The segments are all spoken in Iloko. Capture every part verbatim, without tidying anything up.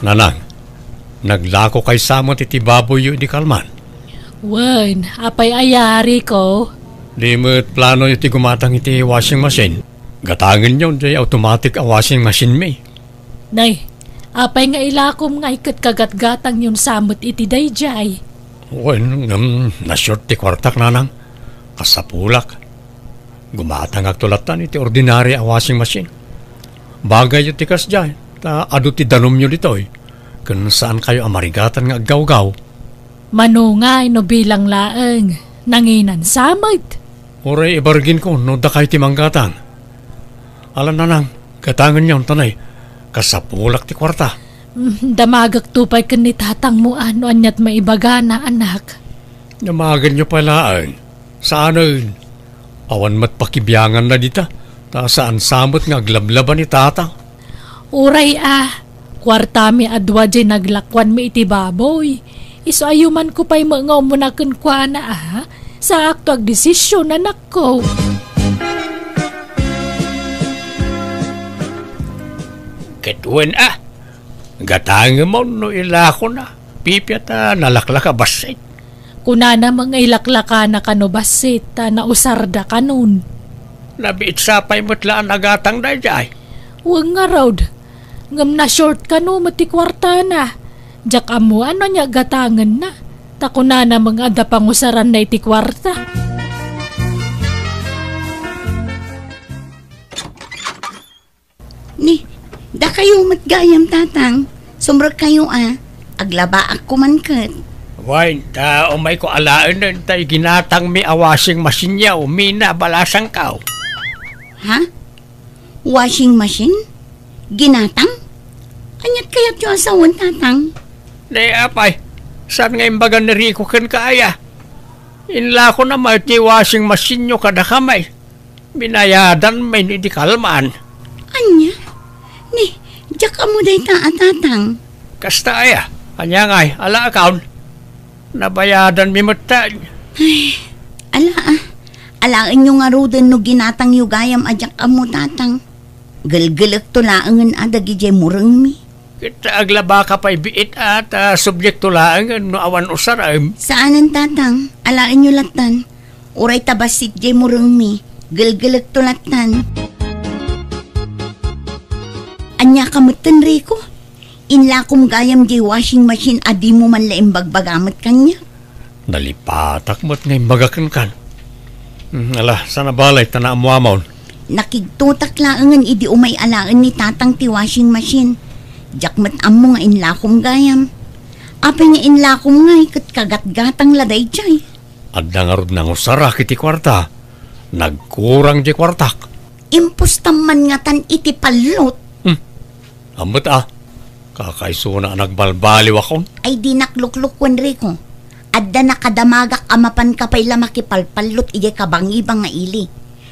Nanang, naglako kay sa met iti baboyyo idi kalman? Wen, apay aya, Rico? Di met planoyo ti gumatang iti washing machine? Gatangenyo jay automatic a washing machine mi. Nay, apay nga ilakom ngay ket kagatgatangyon sa met iti daydiay? Wen, ngem, na-short ti kuartak, nanang. Kasapulak. Gumatangakto lattan iti ordinary a washing machine. Bagayyo ti kasdiay, ta adu ti danumyo ditoy, ken saankayo a marigatan nga aggawgaw. Mano ngay no bilang laeng, nanginan sa met? Uray ibarginko no dakay ti manggatang. Ala, nanang, gatangenyon, ta nay, kasapulak ti kuarta. Mm, damagakto pay ken ni tatangmo a no aniat maibagana, anak. Damagenyo pay laeng. Saanen. Awan met pakibianganna dita, ta saan sa met nga aglablaba ni tatang. Uray a, kuartami a dua diay naglakuanmi iti baboy. Isu a yumanko pay met nga umuna kenkuana a, saakto agdesisyon, anakko. Ket wen a, gatangem no ilakona, pipia ta nalaklak a bassit. Kunana met nga ilaklakana kano bassit, ta nausarda kanon. Nabiit sa pay met la a nagatang daydiay. Wen ngarud, ngem na-short kano met ti kuartana. Diak ammo no ania gatangenna, ta kunana met nga adda pangusaranna iti kuarta. Ni, dakayo met gayam, tatang. Sumrekkayo a. Aglabaak koman ket. Wen, ta umayko alaenen ta iginatangmi a washing machine-yo, Mina, balasangko. Ha? Washing machine? Ginatang? Aniat kayatyo a sawen, tatang? Ni, apay, saan nga imbagan ni Rico kenka aya? Inlakona met ti washing machine-yo kadakami. Binayadan met idi kalman. Ania? Ni, diak ammo dayta a, tatang. Kasta aya? Ania ngay, alaakon? Nabayadanmi met ta. Ay, ala a. Alaenyo ngaruden no ginatangyo gayam a diak ammo, tatang. Gelgelekto laengen a dagidiay murengmi. Ket aglabaka pay biit a, ta subliekto laengen no awan usarem. Saanen, tatang. Alaenyo lattan. Uray ta bassit diay murengmi, gelgelekto lattan. Ania ka metten, Rico? Inlakom gayam diay washing machine a dimo man la imbagbaga met kaniak. Nalipatak met nga imbaga kenkan. Hmm, ala, saan a balay ta naammoamon. Nakigtotak laengen idi umay alaen ni tatang ti washing machine. Diak met ammo nga inlakom gayam. Apay nga inlakom ngay ket kagatgatang la daydiay? Adda ngarud nangusarak iti kuarta. Nagkurang diay kuartak. Impostam man ngatan iti pallot. Hmm. Ammet a. Kakaisuna a nagbalbaliwakon. Ay, dinak luklukuen, Rico. Adda nakadamagak a mapanka pay la makipalpallot idiay kabangibang nga ili.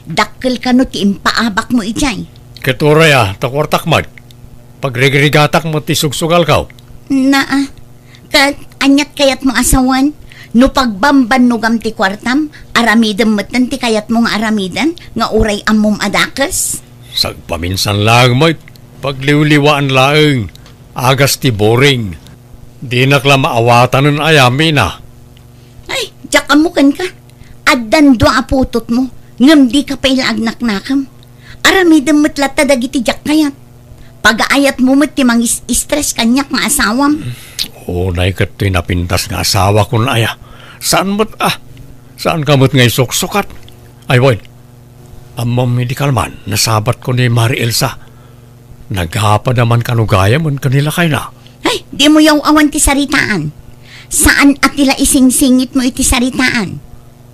Dakkel kano ti impaabakmo idiay. Ket uray a, ta kuartak met. Pagrigrigatak met ti sugsugalko. Naa, ket aniat kayatmo a sawen? No pagbambannogam ti kuartam, aramidem metten ti kayatmo nga aramiden nga uray ammom a dakes? Sagpaminsan laeng met, pagliwliwaan laeng, agas ti boring. Dinak la maawatanen aya, Mina. Ay, diak ammo kenka. Addan dua a putotmo, ngem dika pay la agnaknakem. Aramidem met latta dagiti diak kayat. Pagaayatmo met ti mangis-stress kaniak nga asawam. Unay ket toy napintas nga asawakon aya. Saan met a? Saanka met nga isuksukat? Ay, wen. Ammom idi kalman, nasabatko ni Mari Elsa. Nagapada man kano gayam ken ni lakayna. Ay, dimo yaw-awan ti saritaan. Saan a ti la isingsingitmo iti saritaan.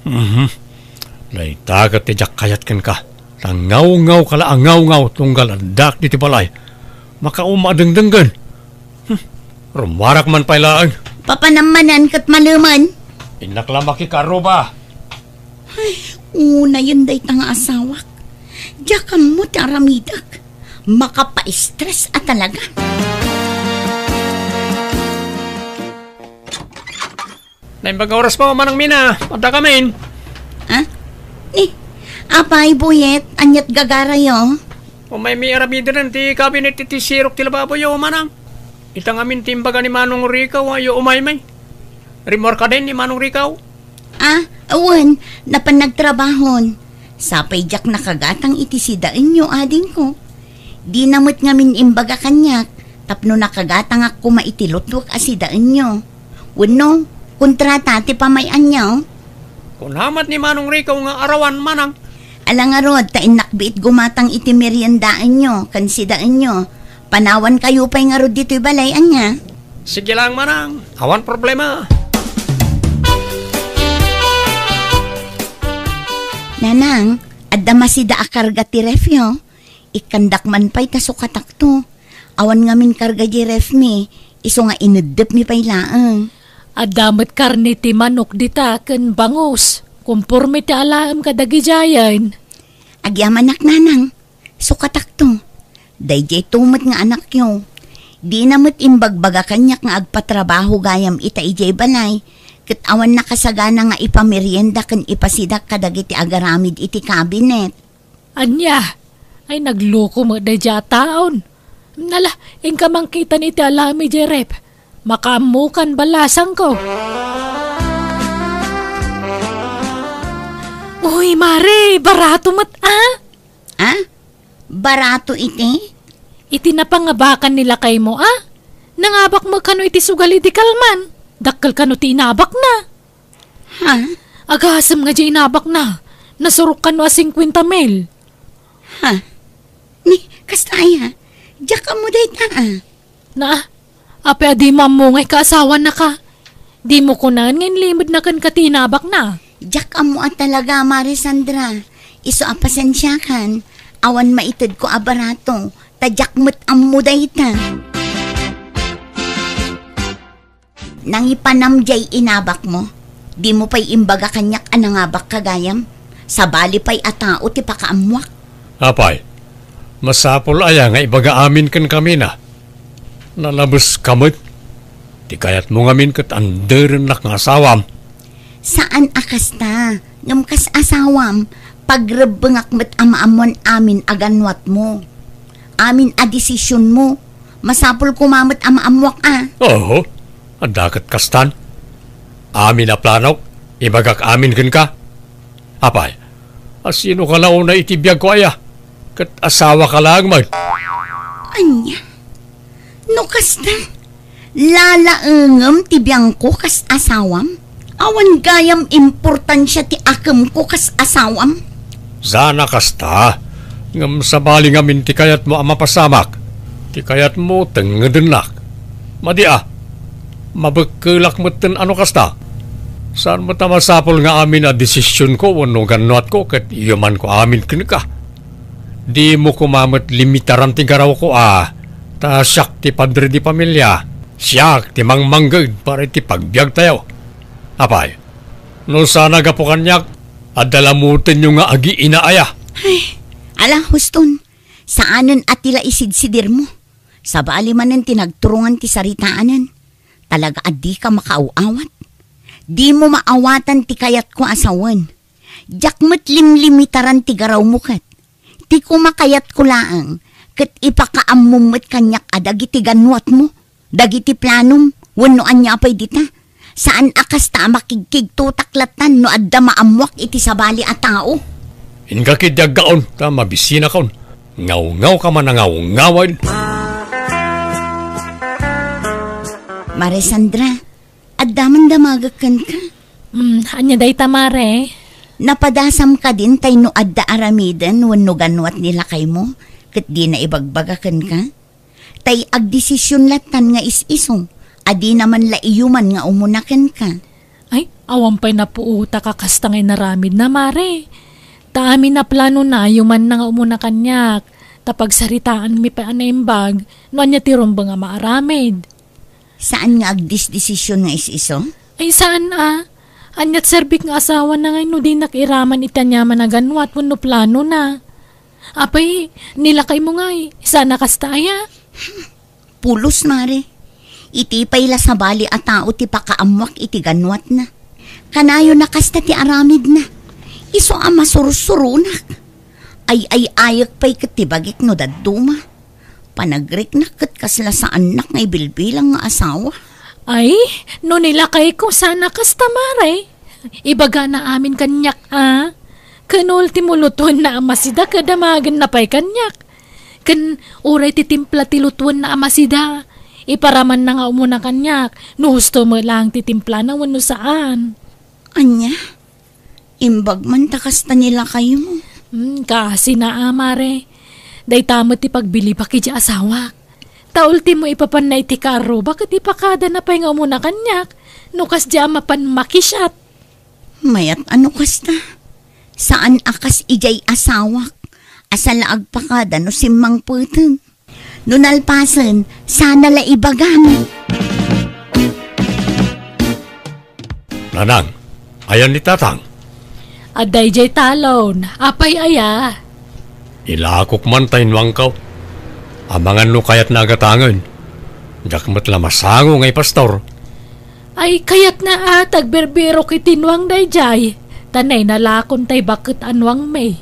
Mhm. Dayta ket ti diak kayat kenka. Ta ngawngaw ka la a ngawngaw tunggal addak diti balay. Makauma a dengdenggen. Hmm. Rummuarak man pay laeng. Papanammanan ket malemen. Innak la makikaruba. Ay, unayen dayta nga asawak. Diak ammo ti aramidek. Makapa-stress a talaga. Naimbag nga oras pa, Manang Mina. Adda kamin. Ha? Ni, apay, Buyet, aniat gagarayo? Umaymi aramiden ti kabinet iti sirok ti lababoyo, Manang. Ita ngamin ti imbaga ni Manong Rico, a, yo umaymay. Rimmuarkaden ni Manong Rico? Ah, wen, napan nagtrabahon. Sapay diak nakagatang iti sidaenyo, adingko. Dina met ngamin imbaga kaniak, tapno nakagatangak koma iti lutwek a sidaenyo. Wenno, kontrata ti pamay-anyo? Kuna met ni Manong Rico nga arawan, manang. Ala ngarud, ta innak biit gumatang iti meriendaenyo ken sidaenyo. Panawankayo pay ngarud ditoy balay, ania? Sige lang, manang. Awan problema. Nanang, adda masida a karga ti refyo. Ikkandak man pay ta sukatakto. Awan ngamin karga di refmi, isu nga ineddepmi pay laeng. Adda met karne ti manok dita ken bangus. Komporme ti alaem kadagidiayen. Agyamanak, nanang. Sukatakto. Daydiay to met nga anakyo. Dina met imbagbaga kaniak nga agpatrabaho gayam ita idiay balay, ket awan nakasagana nga ipamerienda ken ipasidak kadagiti agaramid iti kabinet. Ania? Ay, nagluko met daydiay a taon. Nala, inka mangkitan iti alaem idiay ref. Makaammokan balasangko. Uy, mare, barato met, a? A? Barato iti? Iti napangabakan ni lakaymo, a? Nangabak met kano iti sugal idi kalman. Dakkel kano ti inabakna. Ha? Agasem nga di inabakna. Nasurok kano a singkwenta mil. Ha? Ni, kasta aya? Diak ammo dayta, a? Na, apay a dimo ammo nga ikaasawanaka? Dimo kunaen nga inlimedna kenka ti inabakna? Diak ammo a talaga, Mare Sandra. Isu a pasensiakan, awan maitedko a barato, ta diak met ammo dayta. Nangipanam diay inabakmo. Dimo pay imbaga kaniak a nangabakka gayam. Sabali pay a tao ti pakaammoak. Apay, masapul aya nga ibaga amin kenkamina? Nalabeska met. Ti kayatmo ngamin ket anderennak nga asawam. Saan a kasta, ngem kas asawam, pagrebbengak met a maammoan amin a gannuatmo. Amin a desisionmo, masapul koma met a maammoak a. Oho, adda ket kastan. Amin a planok, ibagak amin kenka. Apay, asinoka la unay iti biagko aya? Ket asawaka laeng met. Ania? No kasta, lalaengem ti biangko kas asawam? Awan gayam importansia ti akemko kas asawam? Saan a kasta, ngem sabali ngamin ti kayatmo a mapasamak. Ti kayatmo, tengedennak. Madi a, mabekkelak metten a no kasta. Saan met a masapul nga amin a desisionko wenno gannuatko ket yumanko amin kenka. Dimo koma met limitaran ti garawko a, ta siak ti padre di pamilia, siak ti mangmangged para iti pagbiagtayo. Apay, no saan a gapu kaniak, adda lamutenyo nga agiina aya. Ay, ala, huston, saanen a ti la isidsidirmo. Sabali manen ti nagturongan ti saritaanen. Talaga a dika makaaw-awat. Dimo maawatan ti kayatko a sawen. Diak met limlimitaran ti garawmo ket. Ti kumakayatko laeng, ket ipakaammom met kaniak a dagiti gannuatmo, dagiti planom, wenno ania pay dita. Saan a kasta a makigkigtotak lattan no adda maammoak iti sabali a tao. Inka ketdi aggaon, ta mabisinakon. Ngawngawka man a ngawngaway. Mare Sandra, adda man damagek kenka. Hmm, ania dayta, mare? Napadasam kadin tay no adda aramiden wenno gannuat ni lakaymo, ket dina ibagbaga kenka? Tay agdesision lattan nga is-iso, a dina man la iyuman nga umuna kenka. Ay, awan pay napuotak a kasta nga inaramidna, mare. Ta amin a planona, iyumanna nga umuna kaniak, ta pagsaritaanmi pay a naimbag no ania ti rumbeng a maaramid. Saan nga agdesdesision nga is-iso? Ay, saan a? Aniat serbik nga asawana ngay no dinak iraman iti aniaman a gannuat wenno planona? Apay, ni lakaymo ngay, saan a kasta aya? Pulos, mare. Iti pay la sabali a tao ti pakaammoak iti gannuatna. Kanayon a kasta ti aramidna. Isu a masursuronak. Ay-ay-ayek pay ket ti bagik no dadduma. Panagriknak ket kasla saannak nga ibilbilang nga asawa. Ay, no ni lakayko sana kasta, Mare. Ibagana amin kaniak, a. Ken ultimo, lutuenna a masida ket damagenna pay kaniak. Ken uray ti timpla ti lutuenna a masida, iparamanna nga umuna kaniak, no husto met laeng ti timplana wenno saan. Ania? Imbag man ta kasta ni lakaymo. Hmm, kaasina a, Mare. Dayta met ti pagbilibak idiay asawak. Ta ultimo, ipapanna iti kaarruba ket ipakadana pay nga umuna kaniak, no kasdiay a mapan makisiat. Mayat a no kasta. Saan a kas idiay asawak, a saan la agpakada no simmangpeten. No nalpasen, sana la ibagam. Nanang, ayan ni Tatang? Adda idiay talon. Apay aya? Ilakok man ta innuangko. Amangan no kayatna a gatangen. Diak met la masango nga ipastor. Ay, kayatna a ta agbirbirok iti nuang daydiay. Ta nainalakon tay baket a nuangmi.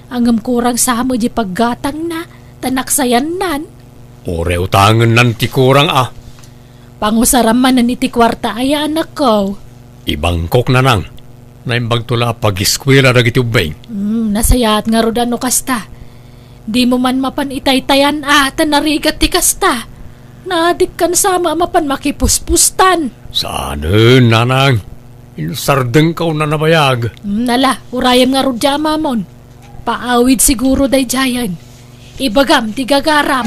Ngem kurang sa met di paggatangna, ta naksayannan. Uray utangennan ti kurang a. Pangusaram manen iti kuarta aya, anakko. Ibangkok, Nanang. Naimbagto la a pagiskuela dagiti ubbing. Hmm, nasayaat ngarud a no kasta. Dimo man mapan itaytayan a ta narigat ti kasta. Naadikkan sa met a mapan makipuspustan. Saanen, Nanang. Insardengko a nabayag. Hmm, ala, urayem ngarud diay amamon. Paawid siguro daydiayen. Ibagam ti gagaram.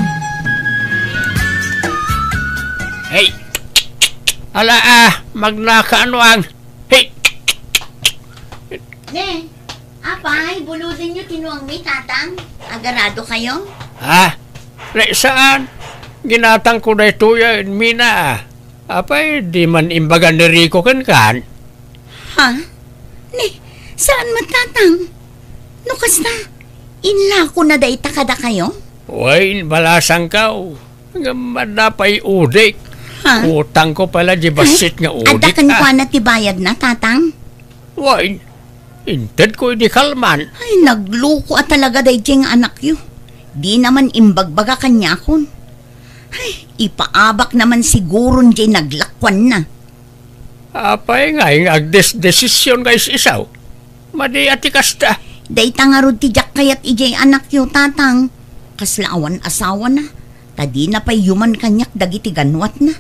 Hey! Ala, a, magnaka a nuang. Hey! Ne, apay, buludenyo ti nuangmi, Tatang? Agaradokayo? Ha? Ne, saan? Ginatangko daytoyen, Mina. Apay, di man imbaga ni Rico kenkan? Ha? Ne, saan met, Tatang? No kasta, inlakona dayta kadakayo? Wen, balasangko. Ngem adda pay udik. Ha? Utangko pay la di bassit nga udik, a. Adda kenkuana ti bayadna, Tatang? Wen, intedko idi kalman. Ay, nagluko a talaga daydiay nga anakyo. Dina man imbagbaga kaniakon. Ay, ipaabakna man siguron diay naglakuanna. Apay ngay nga agdesdesision nga is-isaw? Madi a ti kasta. Dayta ngarud ti diak kayat idiay anakyo, Tatang. Kasla awan asawana, ta dina pay yuman kaniak dagiti ganuatna.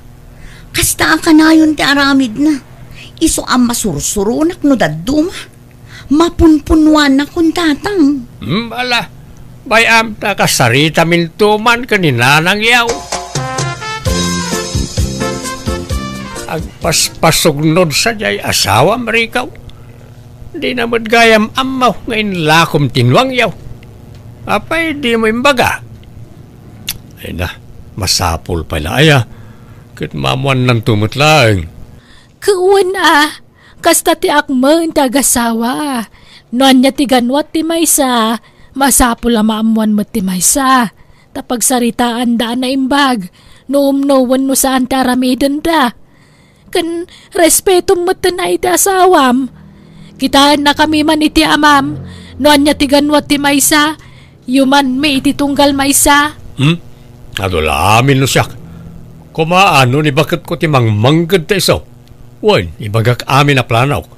Kasta a kanayon ti aramidna. Isu a masursuronak no dadduma. Mapunpunuanakon, Tatang. Hmm, ala. Bay-am ta kasaritaminto man ken ni Nanang Yaw. Agpaspasugnod sadiay asawam, Rico. Dina met gayam ammo nga inlakom ti nuang Yaw. Apay dimo imbaga? Ay na, masapul pay la aya. Ket maammuannanto met laeng. Ket wen a, kasta ti akmen ti agasawa. No ania ti ganuat ti maysa, masapul a maammuan met ti maysa. Ta pagsaritaanda a naimbag, no umno wenno saan ti aramidenda. Ken respetom metten a iti asawam. Kitaennakami man iti amam, no ania ti ganuat ti maysa, yumanmi iti tunggal maysa. Hmm? Adu la amin no siak. Koma, no ni baketko ti mangmangged ta isu. Wen, ibagak amin a planok.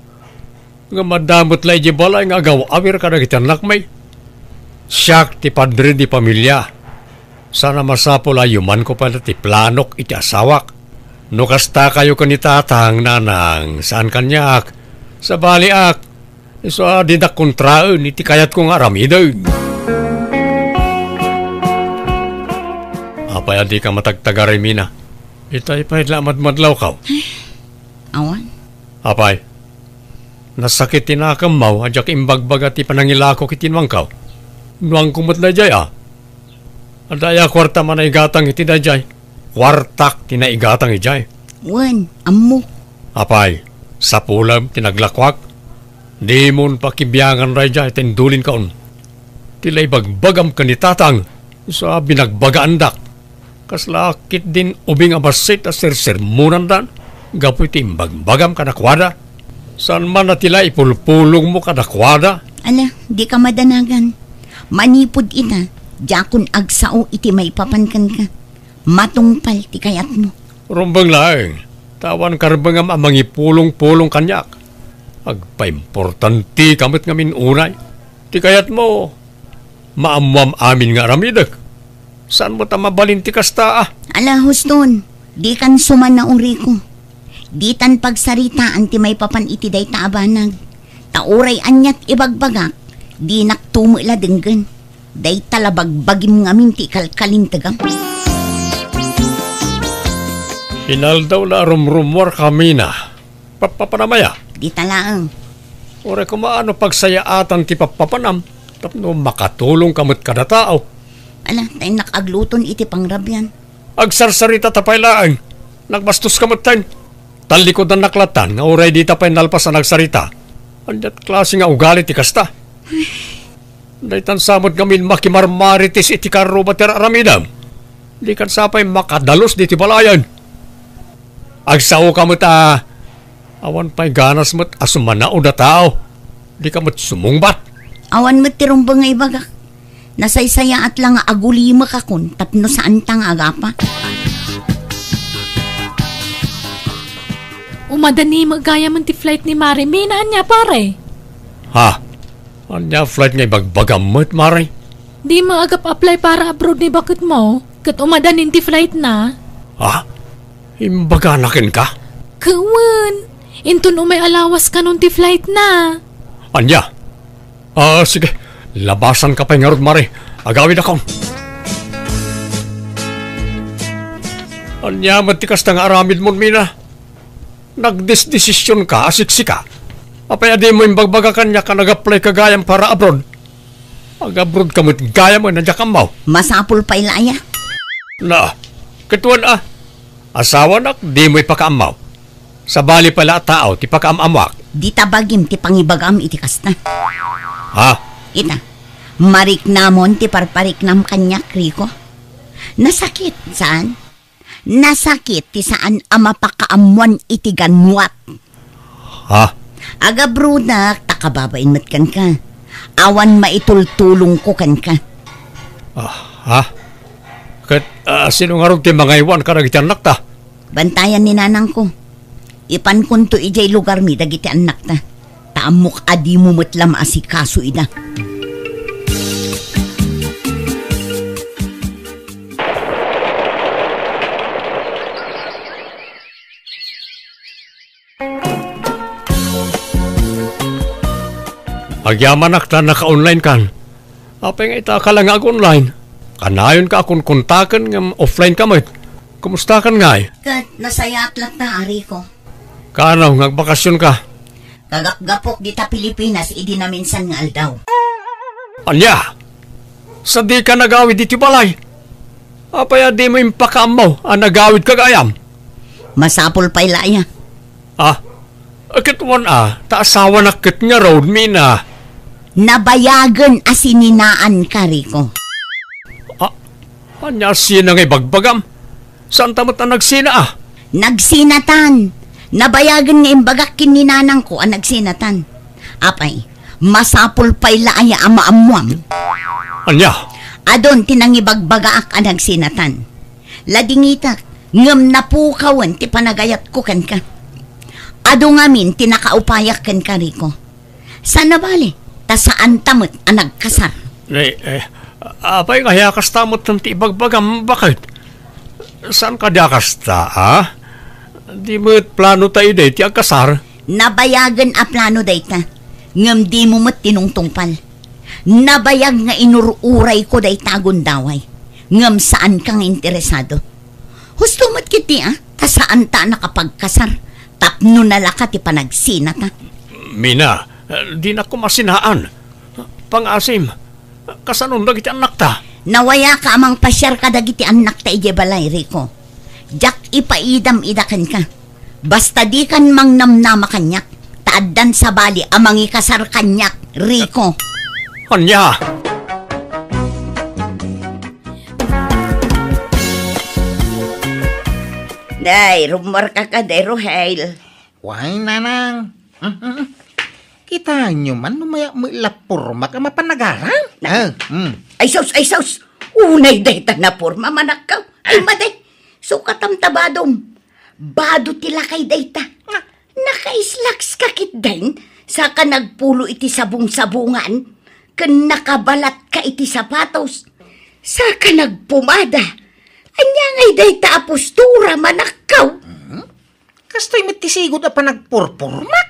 Ngem adda met la idiay balay nga agaw-awir kadagiti annakmi. Siak ti padre di pamilia. Sana masapul a yumanko pay la ti planok iti asawak. No kasta kayo ken ni Tatang, Nanang, saan kaniak. Sabaliak, isu a dinak kontraen iti kayatko nga aramiden. Apay a dika matagtagari, Mina? Itay pay la madmadlawko. Awan. Apay, nasakit ti nakemmo a diak imbagbaga ti panangilakok iti nuangko. Nuangko met daydiay a. Adda aya kuarta man a igatang iti daydiay? Kuartak ti naigatang idiay. Wen, ammok. Apay, sapulem ti naglakuak? Dimon pakibiangan daydiay ta indulinkaon. Ti la ibagbagam ken ni Tatang, isu a binagbagaandak. Kasla ketdin ubing a bassit a sersermonandan gapu iti imbagbagam kadakuada. Saan man a ti la ipulpulongmo kadakuada? Ala, dika madanagan. Manipud ita, Diakon agsao iti maipapan kenka. Matungpal ti kayatmo. Rumbeng laeng, ta awan karbengam a mangipulong-pulong kaniak. Agpaimportantika met ngamin unay. Ti kayatmo, maammoam amin nga aramidek. Saan met a mabalin ti kasta, a? Ala, huston, dikan sumannao, Rico. Ditan pagsaritaan ti maipapan iti dayta a banag. Ta uray aniat ibagbagak, dinakto met la denggen. Dayta la bagbagim ngamin ti ikalkalintegam. Inaldaw la a rumrummuarkami, Mina. Pappapanam aya? Dita laeng. Uray koma no pagsayaatan ti pappapanam, tapno makatulongka met kada tao. Ala, ta innak agluton iti pangrabian. Agsarsaritata pay laeng. Nagbastoska metten. Tallikudannak lattan nga uray dita pay nalpas a nagsarita. Aniat klase nga ugali ti kasta? Daytan sa met ngamin makimarmarites iti karruba ti ar-aramidem. Dikan sa pay makadalus diti balayen. Agsaoka met a awan pay ganas met a sumannao da tao. Dika met sumungbat. Awan met ti rumbeng nga ibagak. Nasaysayaat la nga agulimekakon tapno saanta nga agapa. Umadani met gayamen ti flight ni Mare. Mina, ania, pare? Ha? Ania flight nga ibagbagam met, Mare? Dimo agap-apply para abroad ni baketmo, ket umadanin ti flight na. Ha? Imbagana kenka? Ket wen, inton umay a lawas kanon ti flight na. Ania? Ah, sige. Labasanka pay ngarud, Mare. Agawidakon. Ania met ti kasta nga aramidmon, Mina? Nagdesdesisionka a siksika. Apay a dimo imbagbaga kaniak a nag-applyka gayam para abroad? Ag-abroadka met gayam a diak ammo. Masapul pay la aya? Na, ket wen a. Asawanak, dimo ipakaammo. Sabali pay la a tao ti pakaam-ammoak. Dita bagim ti pangibagam iti kasta. Ha? Ita, mariknamon ti parpariknam kaniak, Rico. Nasakit, saan? Nasakit ti saan a mapakaammoan iti ganwat. Ha? Agabrodak ta kababain met kenka. Awan maitultulongko kenka. Ah, ha? Ket, ah, sino ngarud ti mangaywan kadagiti annakta? Bantayan ni nanangko. Ipankonto idiay lugarmi dagiti annakta. Ta ammok a dimo met la maasikaso ida. Agyamanak ta naka-online kan. Apay nga ita ka la nga ag-online? Kanayonka a konkontaken ngem offline ka met. Kumustakan ngay? Ket nasayaat latta, Rico. Kano nga agbakasionka? Kagapgapok dita Pilipinas idi naminsan nga aldaw. Ania? Sadika nagawid iti balay? Apay a dimo impakaammo a nagawidka gayam? Masapul pay la aya. Ah, ket wen a, ta asawanak ket ngarud, Mina. Nabayagen a sininaanka, Rico. Ah, ania a sina nga ibagbagam? Saanta met a nagsina a? Nagsinatan. Nabayagen nga imbagak ken ni nanangko a nagsinatan. Apay, masapul pay la aya a maammoam? Ania? Adun ti nangibagbagaak a nagsinatan. Ladingitak, ngem napukawen ti panagayatko kenka. Adu ngamin ti nakaupayak kenka, Rico. Saan a bale, ta saanta met a nagkasar. Eh, eh, apay nga aya kasta met ti ibagbagam, baket? Saan kadi a kasta, a? Di met plano ta idi ti agkasar? Nabayagen a plano dayta, ngem dimo met tinungtungpal. Nabayag nga inur-urayko dayta a gundaway, ngem saanka nga interesado. Husto met ketdi a, ta saanta a nakapagkasar tapno nalaka ti panagsinata. Mina, dinak koma sinaan. Pangaasim, kasanon dagiti annakta? Nawayaka a mangpasiar kadagiti annakta idiay balay, Rico. Diak ipaidam ida kenka. Basta dikan mangnamnama kaniak, ta addan sabali a mangikasar kaniak, Rico. Ania? Day, rummuarka kadi, Rohel? Way, nanang. Mm, mm, mm. Kitaenyo man no mayak met la pormak a mapan agaram? Na- Ah, mm. Ay sus, ay sus! Unay dayta naporma, manakkaw. Ay, ah, madi, sukatam ta badom. Bado ti lakay dayta. Ah. Nakaislaks ka ketdin, saka nagpulo iti sabong-sabongan, ken nakabalat ka iti sapatos, saka nagpumada. Ania ngay dayta a postura, manakkaw? Hmm? Kastoy met ti sigud a panagpurpurmak.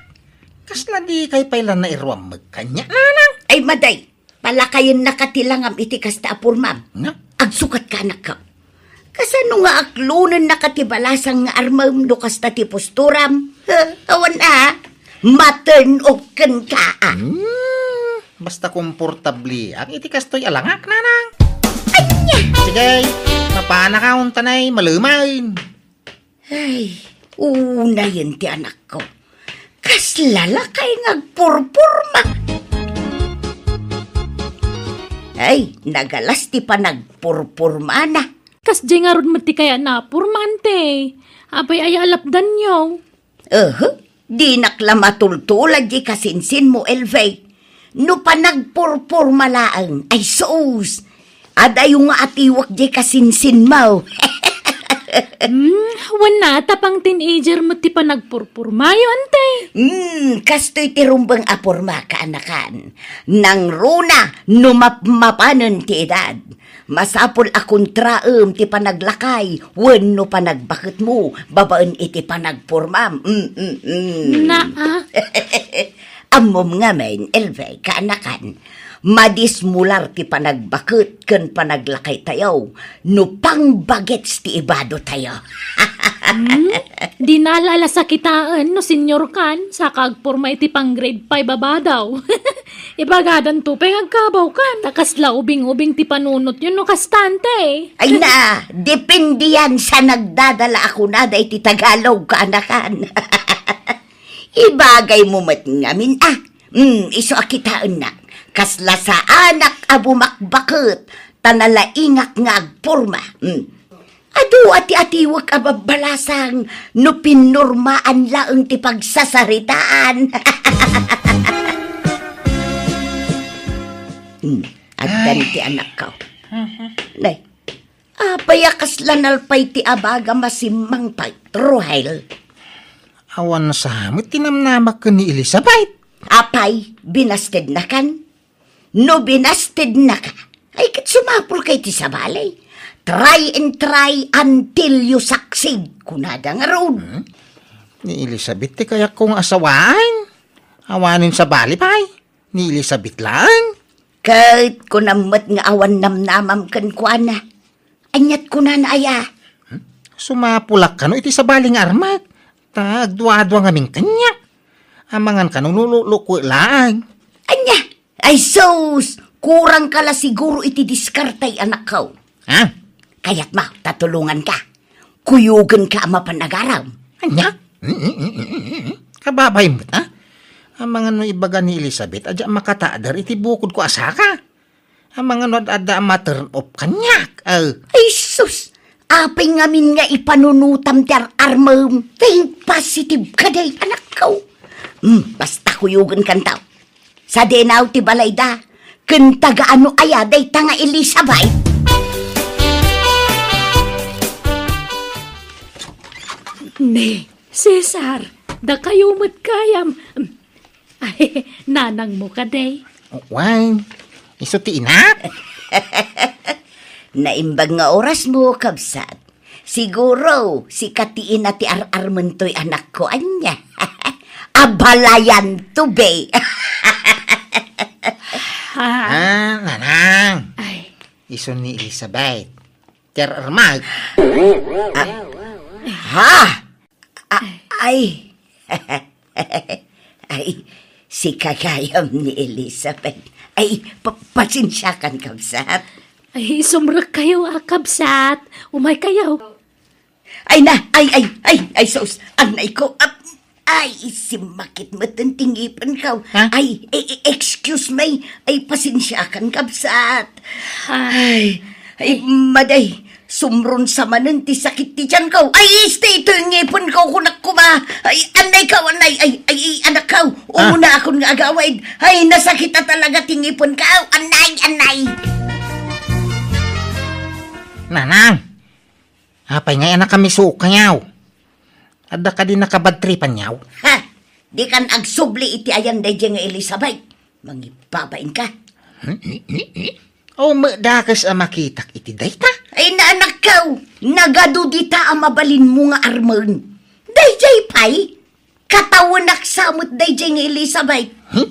Kasla dikay pay la nairuammek kaniak, nanang. Ay, madi, palakayennaka ti langam iti kasta a pormam. Nga? Agsukatka, anakko. Kasano nga aklonennaka ti balasang nga armem no kasta ti posturam? Ha, awan a, maten okken ka, a. Hmm, basta komportableak iti kastoy a langak, nanang. Ania? Sige, mapanaka untanay, malemen. Ay, unayen ti anakko. Kasla lakay nga agpurpurma. Ay, nagalas ti panagpurpurmana. Kasdiay ngarud met ti kayatna a porma, ante. Apay aya a lapdanyo? Ehe, dinak la matultulad diay kasinsinmo, Elvie. No panagpurpurma laeng, ay sus! Adayo nga atiwek diay kasinsinmo. Hmm, wen na, ta pang-teenager met ti panagpurpurmayo, ante. Hmm, kastoy ti rumbeng a porma, kaanakan. Nangruna no mapmapanen ti edad. Masapul a kontraem ti panaglakay wenno panagbaketmo babaen iti panagpormam. Mm, mm, mm. Naa. Ammom ngamin, Elvie, kaanakan, madismular ti panagbaket ken panaglakaytayo no pangbagets ti ibadotayo. Hmm? Di nala ala sakitaen no senior kan, saka agporma iti pang-grade five a badaw. Ibagadanto pay nga agkabawkan. Ta kasla ubing-ubing ti panunotyo no kasta, ante. Ay na, depende yan sa nagdadala a kunada iti Tagalog, kaanakan. Ibagaymo met ngamin, a. Hmm, isu a kitaennak. Kasla saanak a bumakbaket, ta nalaingak nga agporma. Hmm. Adu a ti atiwek a babbalasang no pinurmaan laeng ti pagsasaritaan. Hmm, addan ti anakko. Nay, apay a kasla nalpay ti abaga masimmangpay, Ruhel? Awan sa met ti namnamak ken ni Elizabeth. Apay, binastednakan? No binastednaka, ay ket sumapulka iti sabali. Try and try until you succeed, kunada ngarud. Hmm? Ni Elizabeth ti kayatko nga asawaen. Awanen sabali pay. Ni Elizabeth laeng. Ket kunam met nga awan namnamam kenkuana. Aniat kunana aya? Hmm? Sumapulak kano iti sabali nga armak, ta agduadua ngamin kaniak. Amangan kano no luklukuek laeng. Ania? Ay sus! Kurangka la siguro iti diskarte, anakko. Ha? Kayatmo ta tulonganka? Kuyogenka a mapan agaram. Ania? Kababain met, a? Amangan no ibaga ni Elizabeth a diak makatader iti bukodko a saka. Amangan no ad-adda a ma-turn off kaniak. Ay. Ay sus! Apay ngamin nga ipanunotam ti ar-armem? Think positive kadi, anakko. Hmm, basta kuyogenkanto. Sadinaw ti balayda, ken taga-ano aya dayta nga Elizabeth? Ni Cesar, dakayo met gayam. Ay, nanangmo kadi? Wen, isu ti inak. Naimbag nga orasmo, kabsat. Siguro, sika ti ina ti ar-armentoy, anakko, ania? Abalayanto, be. Ah. Ah, nanang. Ay. Isu ni Elizabeth. Ti ar-armak. Ah. Ha? A-, ay. Ay, sika gayam ni Elizabeth. Ay, pa-, pasensiakan, kabsat. Ay, sumrekkayo a, kabsat. Umaykayo. Ay na, ay, ay, ay, ay, sus. Anayko, ap-, ay, simmakit met ti ngipenko. Ha? Ay, e-, e-, excuse me. Ay, pasensiakan, kabsat. Ah. Ay, ay, madi, sumrunsa manen ti sakit ti tianko. Ay, isti, itoy ngipenko, kunak koma. Ay, anayko, anay, ay, ay, ay, anakko. Ah. Umunakon nga agawid. Ay, nasakit a talaga ti ngipenko. Anay, anay. Nanang, apay ngay a nakamiso kaniaw? Adda kadi nakabadtripan niaw? Ha! Dikan agsubli iti ayan daydiay nga Elizabeth. Mangibabain ka. Hmm? O, madakes a makitak iti dayta? Ay, naanakkaw, nagadu dita a mabalinmo nga armen. Daydiay pay, katawenak sa met daydiay nga Elizabeth. Hmm?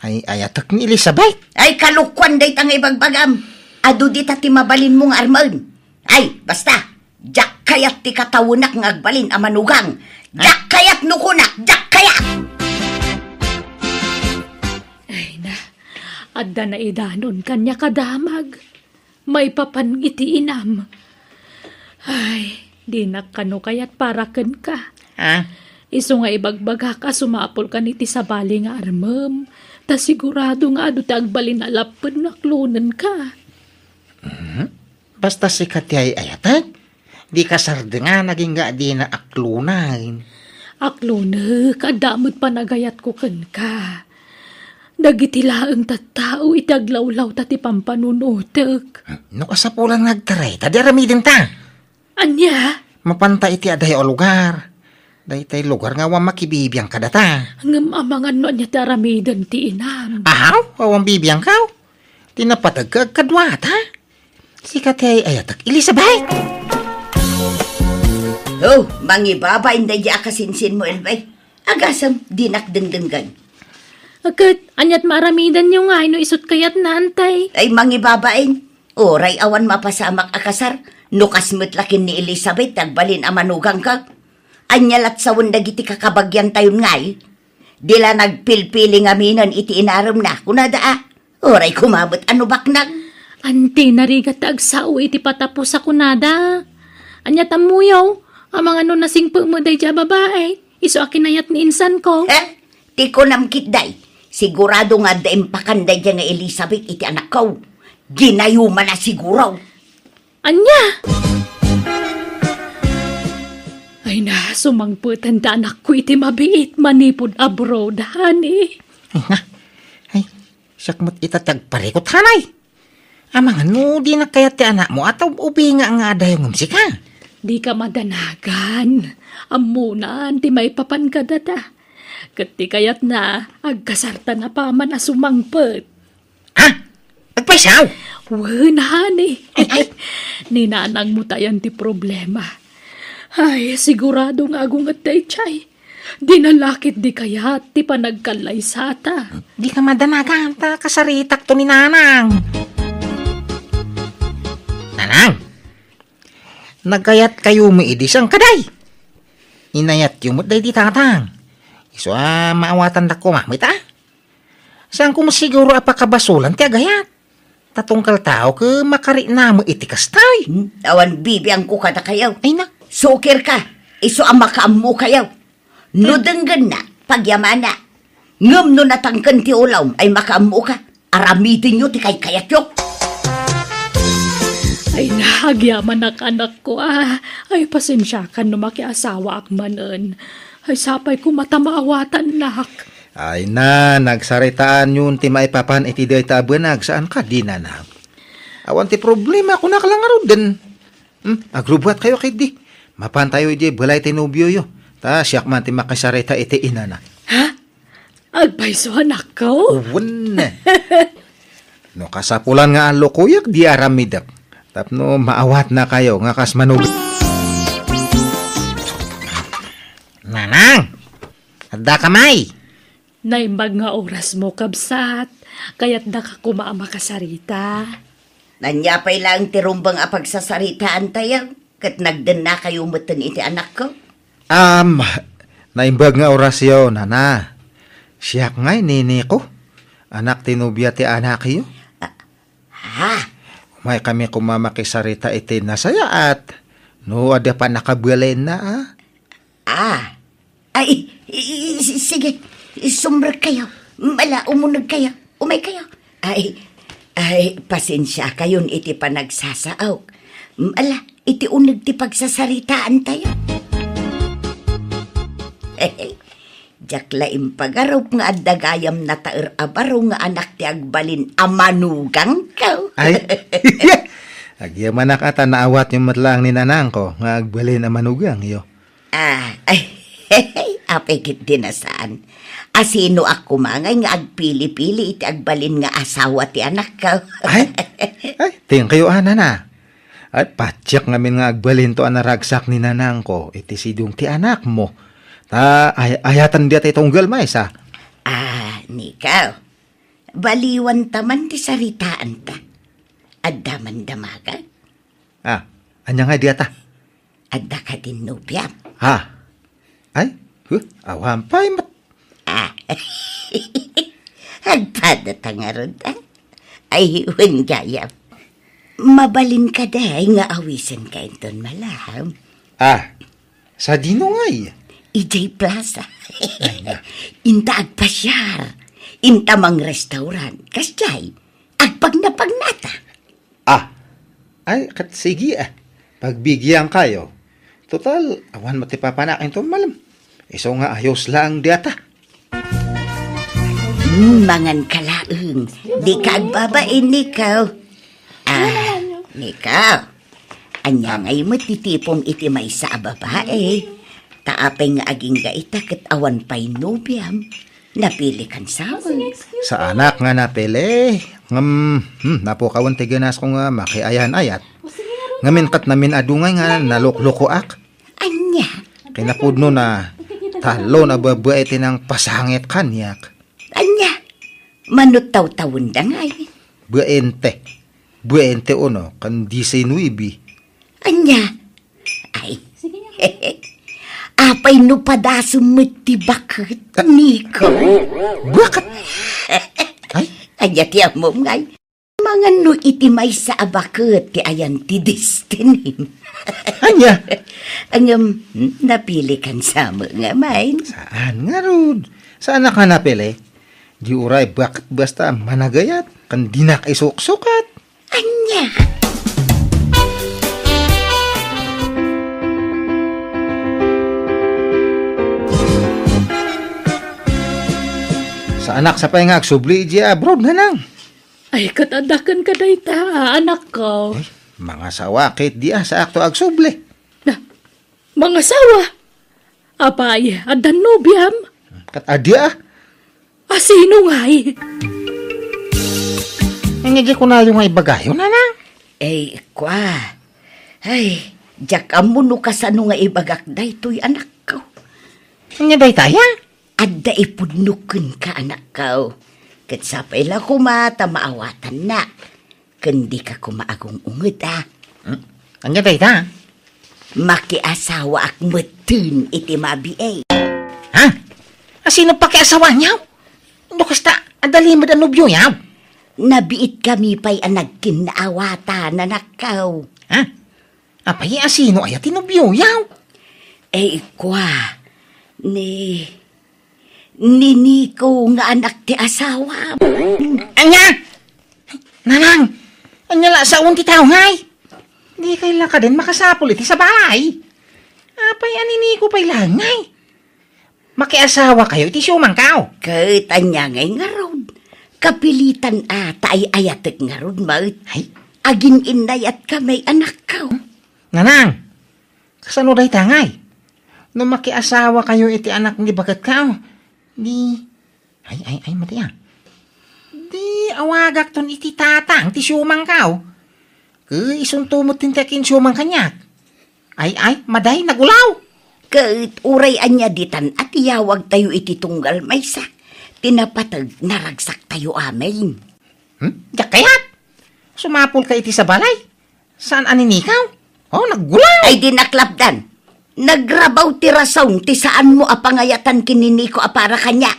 Ay, ayatek ni Elizabeth? Ay, kalokuan dayta nga ibagbagam. Adu dita ti mabalinmo nga armen. Ay, basta, diak kayat ti katawenak nga agbalin a manugang. Diak kayat no kunak, diak kayat! Ay na, adda naidanon kaniak a damag. Maipapan iti inam. Ay, dinak kano kayat para kenka. Ah? Isu nga ibagbagak a sumapulkan iti sabali nga armem, ta sigurado nga adu ti agbalin a lapped no aklonenka. Mhm. Basta sika ti ay-ayatek, di kasardengan agingga dina aklonen. Aklonek, adda met panagayatko kenka. Dagiti laeng tattao iti aglawlawta ti pampanunotek. No kasapulan nga agtaray, ta di aramidenta. Ania? Mapanta iti adayo a lugar. Daytay lugar nga awan makibibiang kadata. Ngem amangan no ania ti aramiden ti inam. Ahaw, awan bibiangkaw. Ti napateg ka agkaduata. Sika ti ay-ayatek, Elizabeth! Oh, mangibabain daydi a kasinsinmo, Elvay. Agasem, dinak dengdenggen. Ket, aniat maaramidanyo ngay no isut kayatna, antay? Ay, mangibabain. Uray awan mapasamak a kasar, no kas met la ken ni Elizabeth ti agbalin a manugangka. Ania lat sawen dagiti kakabagiantayon ngay? Di la nagpilpili ngaminen iti inaremna, kunada a. Uray koma met a no baknang. Anti narigat ti agsao iti patapusa kunada. Ania tammuyo? Amangan no nasingpet met daydi a babai, isu a kinayat ni insanko. Eh, ti kunam ketdi, sigurado nga adda impakan daydi nga Elizabeth iti anakko. Ginayumanna siguro. Ania? Ay na, sumangpeten ti anakko iti mabiit manipud abroad, honey. Ay na, ay, siak met ita ti agparikut, hanay. Amangan no dinak kayat ti anakmo, at ub-, ubinga nga adayo ngem sika. Dika madanagan. Ammonan ti maipapan kadata. Ket ti kayatna, agkasartan a paman a sumangpet. Ha? Agpaysaw? Wen, honey. Ay, ay. Ni nanangmo tayan ti problema. Ay, sigurado nga agunget daydiay. Di na la ketdi kayat ti panagkallaysata. Dika madanagan ta kasaritakto ni nanang. Nanang, nagkayatkayo met idi saan kaday? Inayatyo met daydi tatang. Isu a maawatandakto met a. Saanko met siguro a pakabasolan ti agayat. Ta tunggal tao ket makarikna met iti kasta. Hmm, awan bibiangko kadakayo. Ay na. Sukirka, isu a makaammokayo. No denggenna, pagyamana. Ngem no natangken ti ulawm ay makaammoka, aramidenyo ti kaykayatyo. Ay na, agyamanak, anakko, a. Ay, pasensiakan no makiasawaak manen. Ay, sapay koma ta maawatannak. Ay na, nagsaritaanyon ti maipapan iti dayta a banag, saan kadi, nanang? Awan ti problema, kunak la ngaruden. Hmm, agrubbuatkayo ketdi. Mapantayo idiay balay ti nobioyo. Ta siak man ti makisarita iti inana. Ha? Agpayso, anakko? Wen. No kasapulan nga allokoyak, di aramidek. Tapno maawatnakayo nga kas manug-, Nanang! Addaka may? Naimbag nga orasmo, kabsat. Kayatdaka koma a makasarita. Ania pay laeng ti rumbeng a pagsasaritaantayo, ket nagdennakayo metten iti anakko? Am, naimbag nga orasyo, nana. Siak ngay niniko, anak ti nobia ti anakyo. Ah, ha? Umaykami koma makisarita iti nasayaat. No adda pannakabalinna, a? Ah. Ay, i-, i-, si-, sige. Sumrekkayo. Ala, umunegkayo. Umaykayo. Ay, ay, pasensiakayon iti panagsasaok. Ala, iti uneg ti pagsasaritaantayo. Diak la impagarup nga adda gayam nataer a baro nga anak ti agbalin a manugangko. Ay. Agyamanak a ta naawatyo met laeng ni nanangko nga agbalin a manugangyo. Ah, ay, apay ketdi a saan. Asinoak koma ngay nga agpili-pili iti agbalin nga asawa ti anakko. Ay, ay, thank you, a, nana. Ay, patiek ngamin nga agbalinto a naragsak ni nanangko iti sidong ti anakmo. Ta, ay, ayatan diay ti tunggal maysa. Ah, Nikaw, baliwanta man ti saritaanta. Adda man damagak? Ah, ania ngay diata? Adda kadin nobiam? Ha? Ay, huh, awan pay met. Ah. Agpadata ngarud, ah. Ay, wen gayam. Mabalin kadi nga awisenka inton malem. Ah, sadino ngay? Idiay plaza. Ay, na. Inta agpasiar. Inta mangrestaurant. Kasdiay, agpagnapagnata. Ah, ay, ket sige, ah. Pagbigiankayo. Total, awan met ti papanak inton malem. Isu nga ayos laeng diata. Hmm, manganka laeng. Dika agbabain, Nikaw. Ah, Nikaw. Ania ngay met ti tipom iti maysa a babae? Ta apay nga agingga ita ket awan pay nobiam? Napilikan sa amin. Saanak nga napili. Ngem, hmm, napukawen ti ganasko nga makiayan-ayat. Ngamin ket namin-adu ngay nga naluklukoak. Ania? Kinapudno na, talon a babae ti nangpasangit kaniak. Ania? Mano tawtawenda ngay? Baente. Baente uno, ken diecinuebe. Ania? Ay. Apay no padasem met ti baket, Nikaw? Baket? Ay? Ania ti ammom ngay? Mangan no iti maysa a baket ti ayan ti destinim. Ania? Ngem, napilikan sa met nga main. Saan ngarud? Saanak nga napili? Di uray baket basta managayat, ken dinak isuksukat. Ania? Saanak sa pay nga agsubli idiay abroad, nanang. Ay, ket adda kenka dayta, anakko. Ay, mangasawa ketdi a, saakto agsubli. Na, mangasawa? Apay, adda nobiam? Ket adi a. Asino ngay? Ania diay kunayo nga ibagayo, nanang? Ay, kua. Ay, diak ammo no kasano nga ibagak daytoy, anakko. Ania dayta, ya? Adda ipudno kenka, anakko. Ket sapay la koma ta maawatannak. Ken dika koma agung-unget, a. Hmm? Ania dayta? Makiasawaak metten iti mabiit. Ha? Asino pakiasawaanyo? No kasta, adda limed a nobioyo? Nabiitkami pay a nagkinnaawatan, anakko. Ha? Apay, asino aya ti nobioyo? Eh, kua, ni, ni Niko nga anak ti asawam. Ania? Nanang, ania la sawen ti tao ngay? Dikay la kadin makasapul iti sabali. Apay, a ni Niko pay la ngay? Makiasawakayo iti siomangko? Ket ania ngay ngarud? Kapilitan a ta ay-ayatek ngarud met. Ay? Agin-innayatkami, anakko. Nanang, kasano dayta ngay? No makiasawakayo iti anak ni baketko, di, ay, ay, ay, mati a. Di awagakton iti tatang ti siomangko. Ket isunto met ti akin siomang kaniak. Ay, ay, madi, nagulaw. Ket uray ania ditan a tiyawagtayo iti tunggal maysa, ti napateg naragsaktayo amin. Hmm? Diak kayat. Sumapulka iti sabali. Saan a ni Niko? Oh, nagulaw. Ay, di naklapdan. Nagrabaw ti rason ti saanmo a pangayatan ken ni Niko a para kaniak.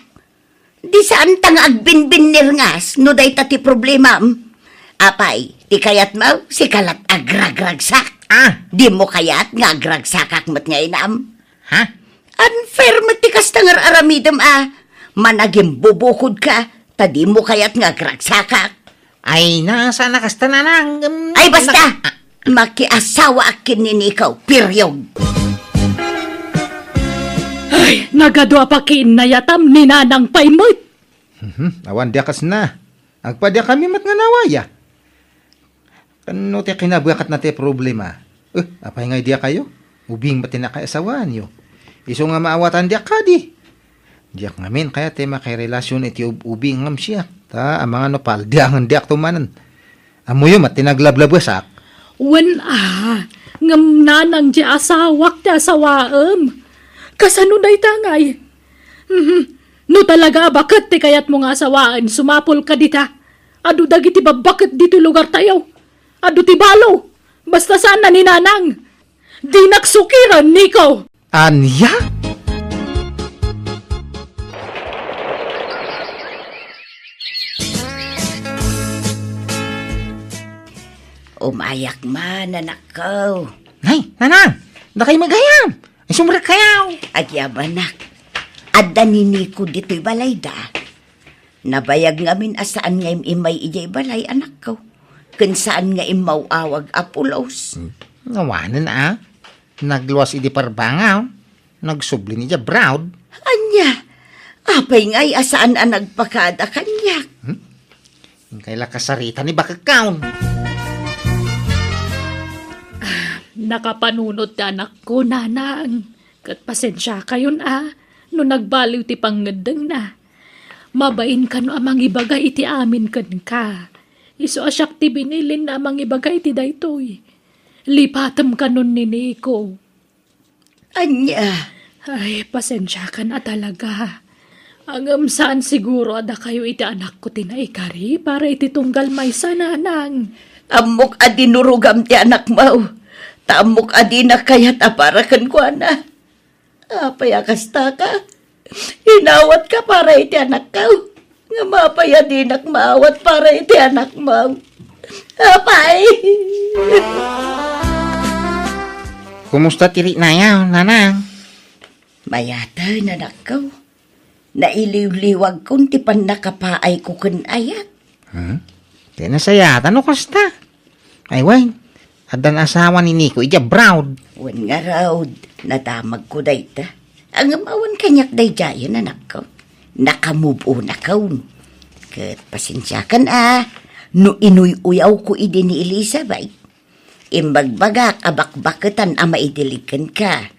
Di saanta nga agbinbinnirngas no dayta ti problemam. Apay, ti kayatmo, sika lat agragragsak? Ah. Dimo kayat nga agragsakak met nga inam? Ha? Unfair met ti kasta nga ar-aramidem a. Managimbubukodka, ta dimo kayat nga agragsakak. Ay, na, saan a kasta, nanang, em, Ay, basta! nak-, ah. Makiasawaak ken ni Niko, period. Ay, nagadu a pakiinnayatam ni Nanang pay met. Mhm, awan dia kasna. Agpadiakami met nga nawaya. Ken no ti kinabakatna ti problema, eh, apay nga diak kayo? Ubing met ti nakaasawaanyo. Isu nga maawatan diak kadi. Diak ngamin kayat ti makirelasyon iti ub-, ubing ngem siak. Ta, amangan no paldiangen diak tumanen. Ammoyo met ti naglablabasak. Wen a, ngem nanang ti asawak ti asawaem. Kasano dayta ngay? Mhm. No talaga a baket ti kayatmo nga asawaen, sumapul ka dita. Adu dagiti babbaket ditoy lugartayo. Adu ti balo. Basta saan a ni nanang. Dinak sukiran, Nico. Ania? Umayak man, anakko. Nay, nanang! Dakay magayam! Isumrek kayaw! Agyamanak, adda ni Nico ditoy balayda. Nabayag ngamin a saan nga im-immay idiay balay, anakko. Ken saan nga immaw-awag a pulos. Hmm. Awanen a. Nagluas idi parbangaw. Nagsubli ni dia abroad. Ania? Apay ngay a saan a nagpakada kaniak? Hmm? Inkay la kasarita ni bakekkaon. Ah, nakapanunot ti anakko, nanang. Ket pasensiakayon a no nagbaliw ti pangngeddengna. Mabain kano a mangibaga iti amin kenka. Isu a siak ti binilinna a mangibaga iti daytoy. Lipatem kanon ni Nico. Ania? Ay, pasensiakan a talaga. Ngem saan siguro a dakayo iti anakko ti naikari para iti tunggal maysa, nanang. Ammok a dinurogam ti anakmo. Ta ammok a dina kayat a para kenkuana. Apay a kasta ka? Inawatka para iti anakko. Ngem apay a dinak maawat para iti anakmo? Apay! Kumusta ti riknaya, nanang? Mayaten, anakko. Nailiwliwagkon ti pannakapaayko ken ayat. Hmm? Ti nasayaat no kasta? Ay, wen, addan asawa ni Nico idiay abroad. Wen ngarud, nadamagko dayta. Ngem awan kaniak daydiayen, anakko. Nakamove on akon. Ket pasensiakan a, no inuy-uyawko idi ni Elizabeth. Imbagbagak a bakbaketan a maidilig kenka.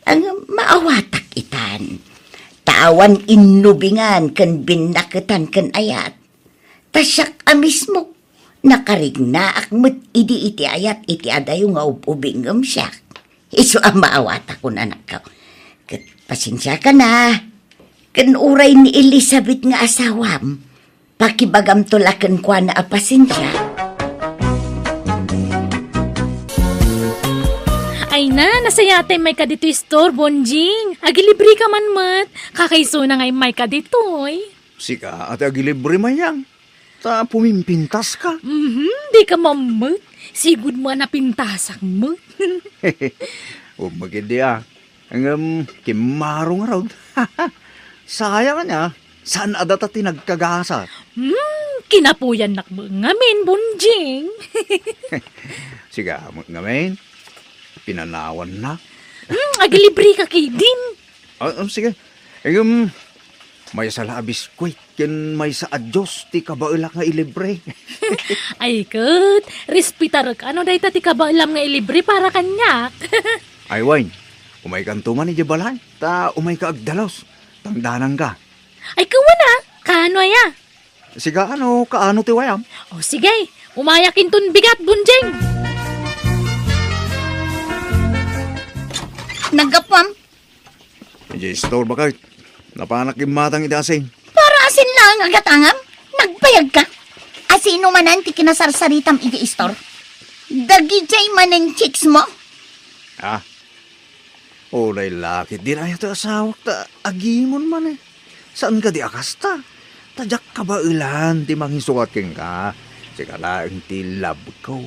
Ngem maawatak itan. Ta awan innubingan ken binnaketan ken ayat. Ta siak a mismo, nakarignaak met idi iti ayat iti adayo nga ub-ubing ngem siak. Isu a maawatakon, anakko. Ket pasensiakan a. Ken uray ni Elizabeth nga asawam, pakibagamto la kenkuana a pasensia. Ay na, nasayaat a immayka ditoy store, Bonjing. Agilibreka man met. Kakaisuna nga immayka ditoy. Sika, ati agilibre, Mayang. Ta pumimpintaska. Mhm, dika mammet. Sigud mo a napintasak met. Ummegiddi a. Ngem, kimmaro ngarud. Sayang ania, saan a data ti nagkagasat. Hmm, kinapuyannak met ngamin, Bonjing. Sika met ngamin, pinanawannak. Hmm, agilibreka ketdin. Ah, ah, sige. Ngem, maysa la a biskuit ken maysa a juice ti kabaelak nga ilibre. Ay ket, respetarek a no dayta ti kabaelam nga ilibre para kaniak. Ay, wen, umaykanto man idiay balay, ta umayka agdalus. Tangdananka. Ay, kawana, kaano aya? Sika, ano, kaano ti wayam? O, sige, umayak inton bigat, Bonjing. Naggapuam, Idiay store, baket. Napanak immatang iti asin. Para asin laeng a gatangam? Nagbayagka? Asino manen ti kinasarsaritam idiay store? Dagidiay manen chicks mo? Ah. Uray la ketdin aya ti asawak ta agimon man eh. Saan kadi a kasta? Ta diak kabaelan ti mangisukat kenka. Sika laeng ti love ko.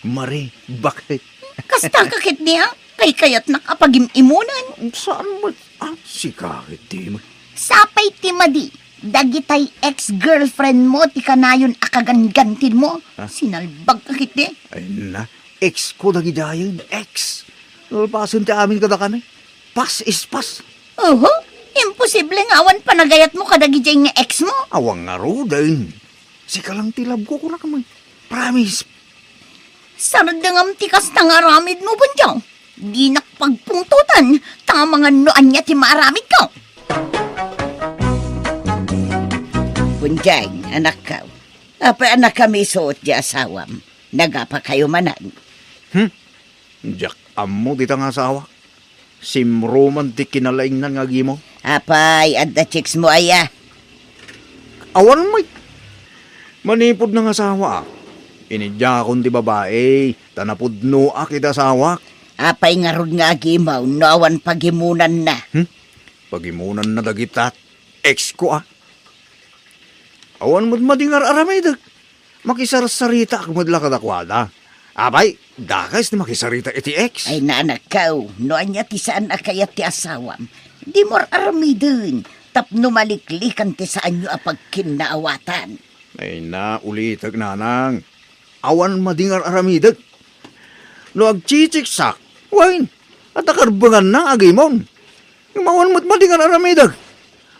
Mari, baket. Kasta ka ketdi a? Kaykayatnak a pagim-imunan. Saan met? Ah, sika ketdi met. Sapay ti madi, dagitay ex-girlfriend mo ti kanayon a kaganggantin mo. Ah? Sinalbag ka ketdi. Ay na, ex ko dagidiayen, ex. Nalpasen ti amin kadakami. Past is past. Oho, imposible nga awan panagayat mo kadagidiay nga ex mo. Awan ngaruden. Sika lang ti love ko, kunak met. Promise. Sardengam ti kasta nga aramidmo, Bonjang. Dinak pagpungtotan, ta amangan no ania ti maaramidko. Bonjang, anakko. Apay a nakamiso ti asawam? Nagapakayo manen? Hmm? Diak ammo dita nga asawa. Simro man ti kinalaingnan nga agimo. Apay, adda chicks mo aya? Awan met. Manipud nangasawaak, inidiakon ti babai, ta napudnoak iti asawak. Apay ngarud nga agimo no awan pagimonanna? Hmm? Pagimonanna dagita ex ko, a? Awan met madi nga ar-aramidek. Makisarsaritaak met la kadakuada. Apay, dakes ti makisarita iti ex. Ay, nanakkaw, no ania ti saan a kayat ti asawam, dimo ar-aramiden tapno maliklikan ti saanyo a pagkinnaawatan. Ay na, ulitek, nanang. Awan madi nga ar-aramidek. No agchitsiksak, wen, adda karbenganna nga agimon. Ngem awan met madi nga ar-aramidek.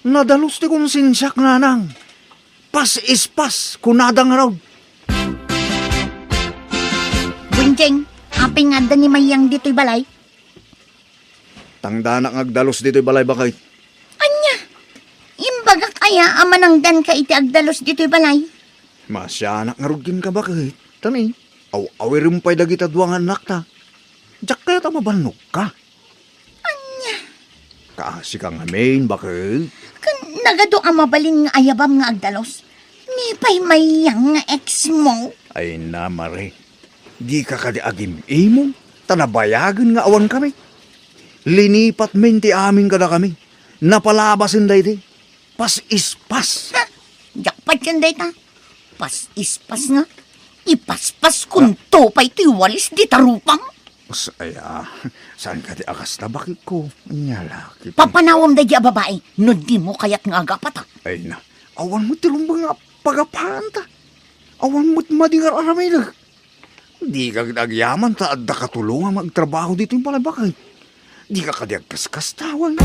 Nadalus ti konsensiak, nanang. Pas-ispas, kunada ngarud. Bonjeng, apay nga adda ni Mayang ditoy balay? Tangdanak nga agdalus ditoy balay, baket. Ania? Imbagak aya a manangdanka iti agdalus ditoy balay? Maasianak ngarud kenka, baket. Tani, aw-awirem pay dagita dua nga annakta. Diak kayat a mabannogka. Ania? Kaasika ngamin, baket. Ken nagadu a mabalin nga ayabam nga agdalus. Ni pay Mayang nga ex mo. Ay na, Mare. Dika kadi agim-imong, ta nabayagen nga awankami. Linipatmin ti amin kadakami. Napalabasen daydi. Pas-ispas. Ha? Diak patien dayta. Pas-ispas nga. Ipaspas kunto pay ti walis dita rupam. Sa-, ay, a, saan kadi a kasta, baketko? Ania la, kit- Papanawem daydi a babai, no dimo kayat nga agapata. Ay na, awan met ti rumbeng nga pagapanta. Awan met madi nga ar-aramidek. Dika kadi agyaman ta adda katulongam nga agtrabaho ditoy balay, baket. Dika kadi agkaskastawan.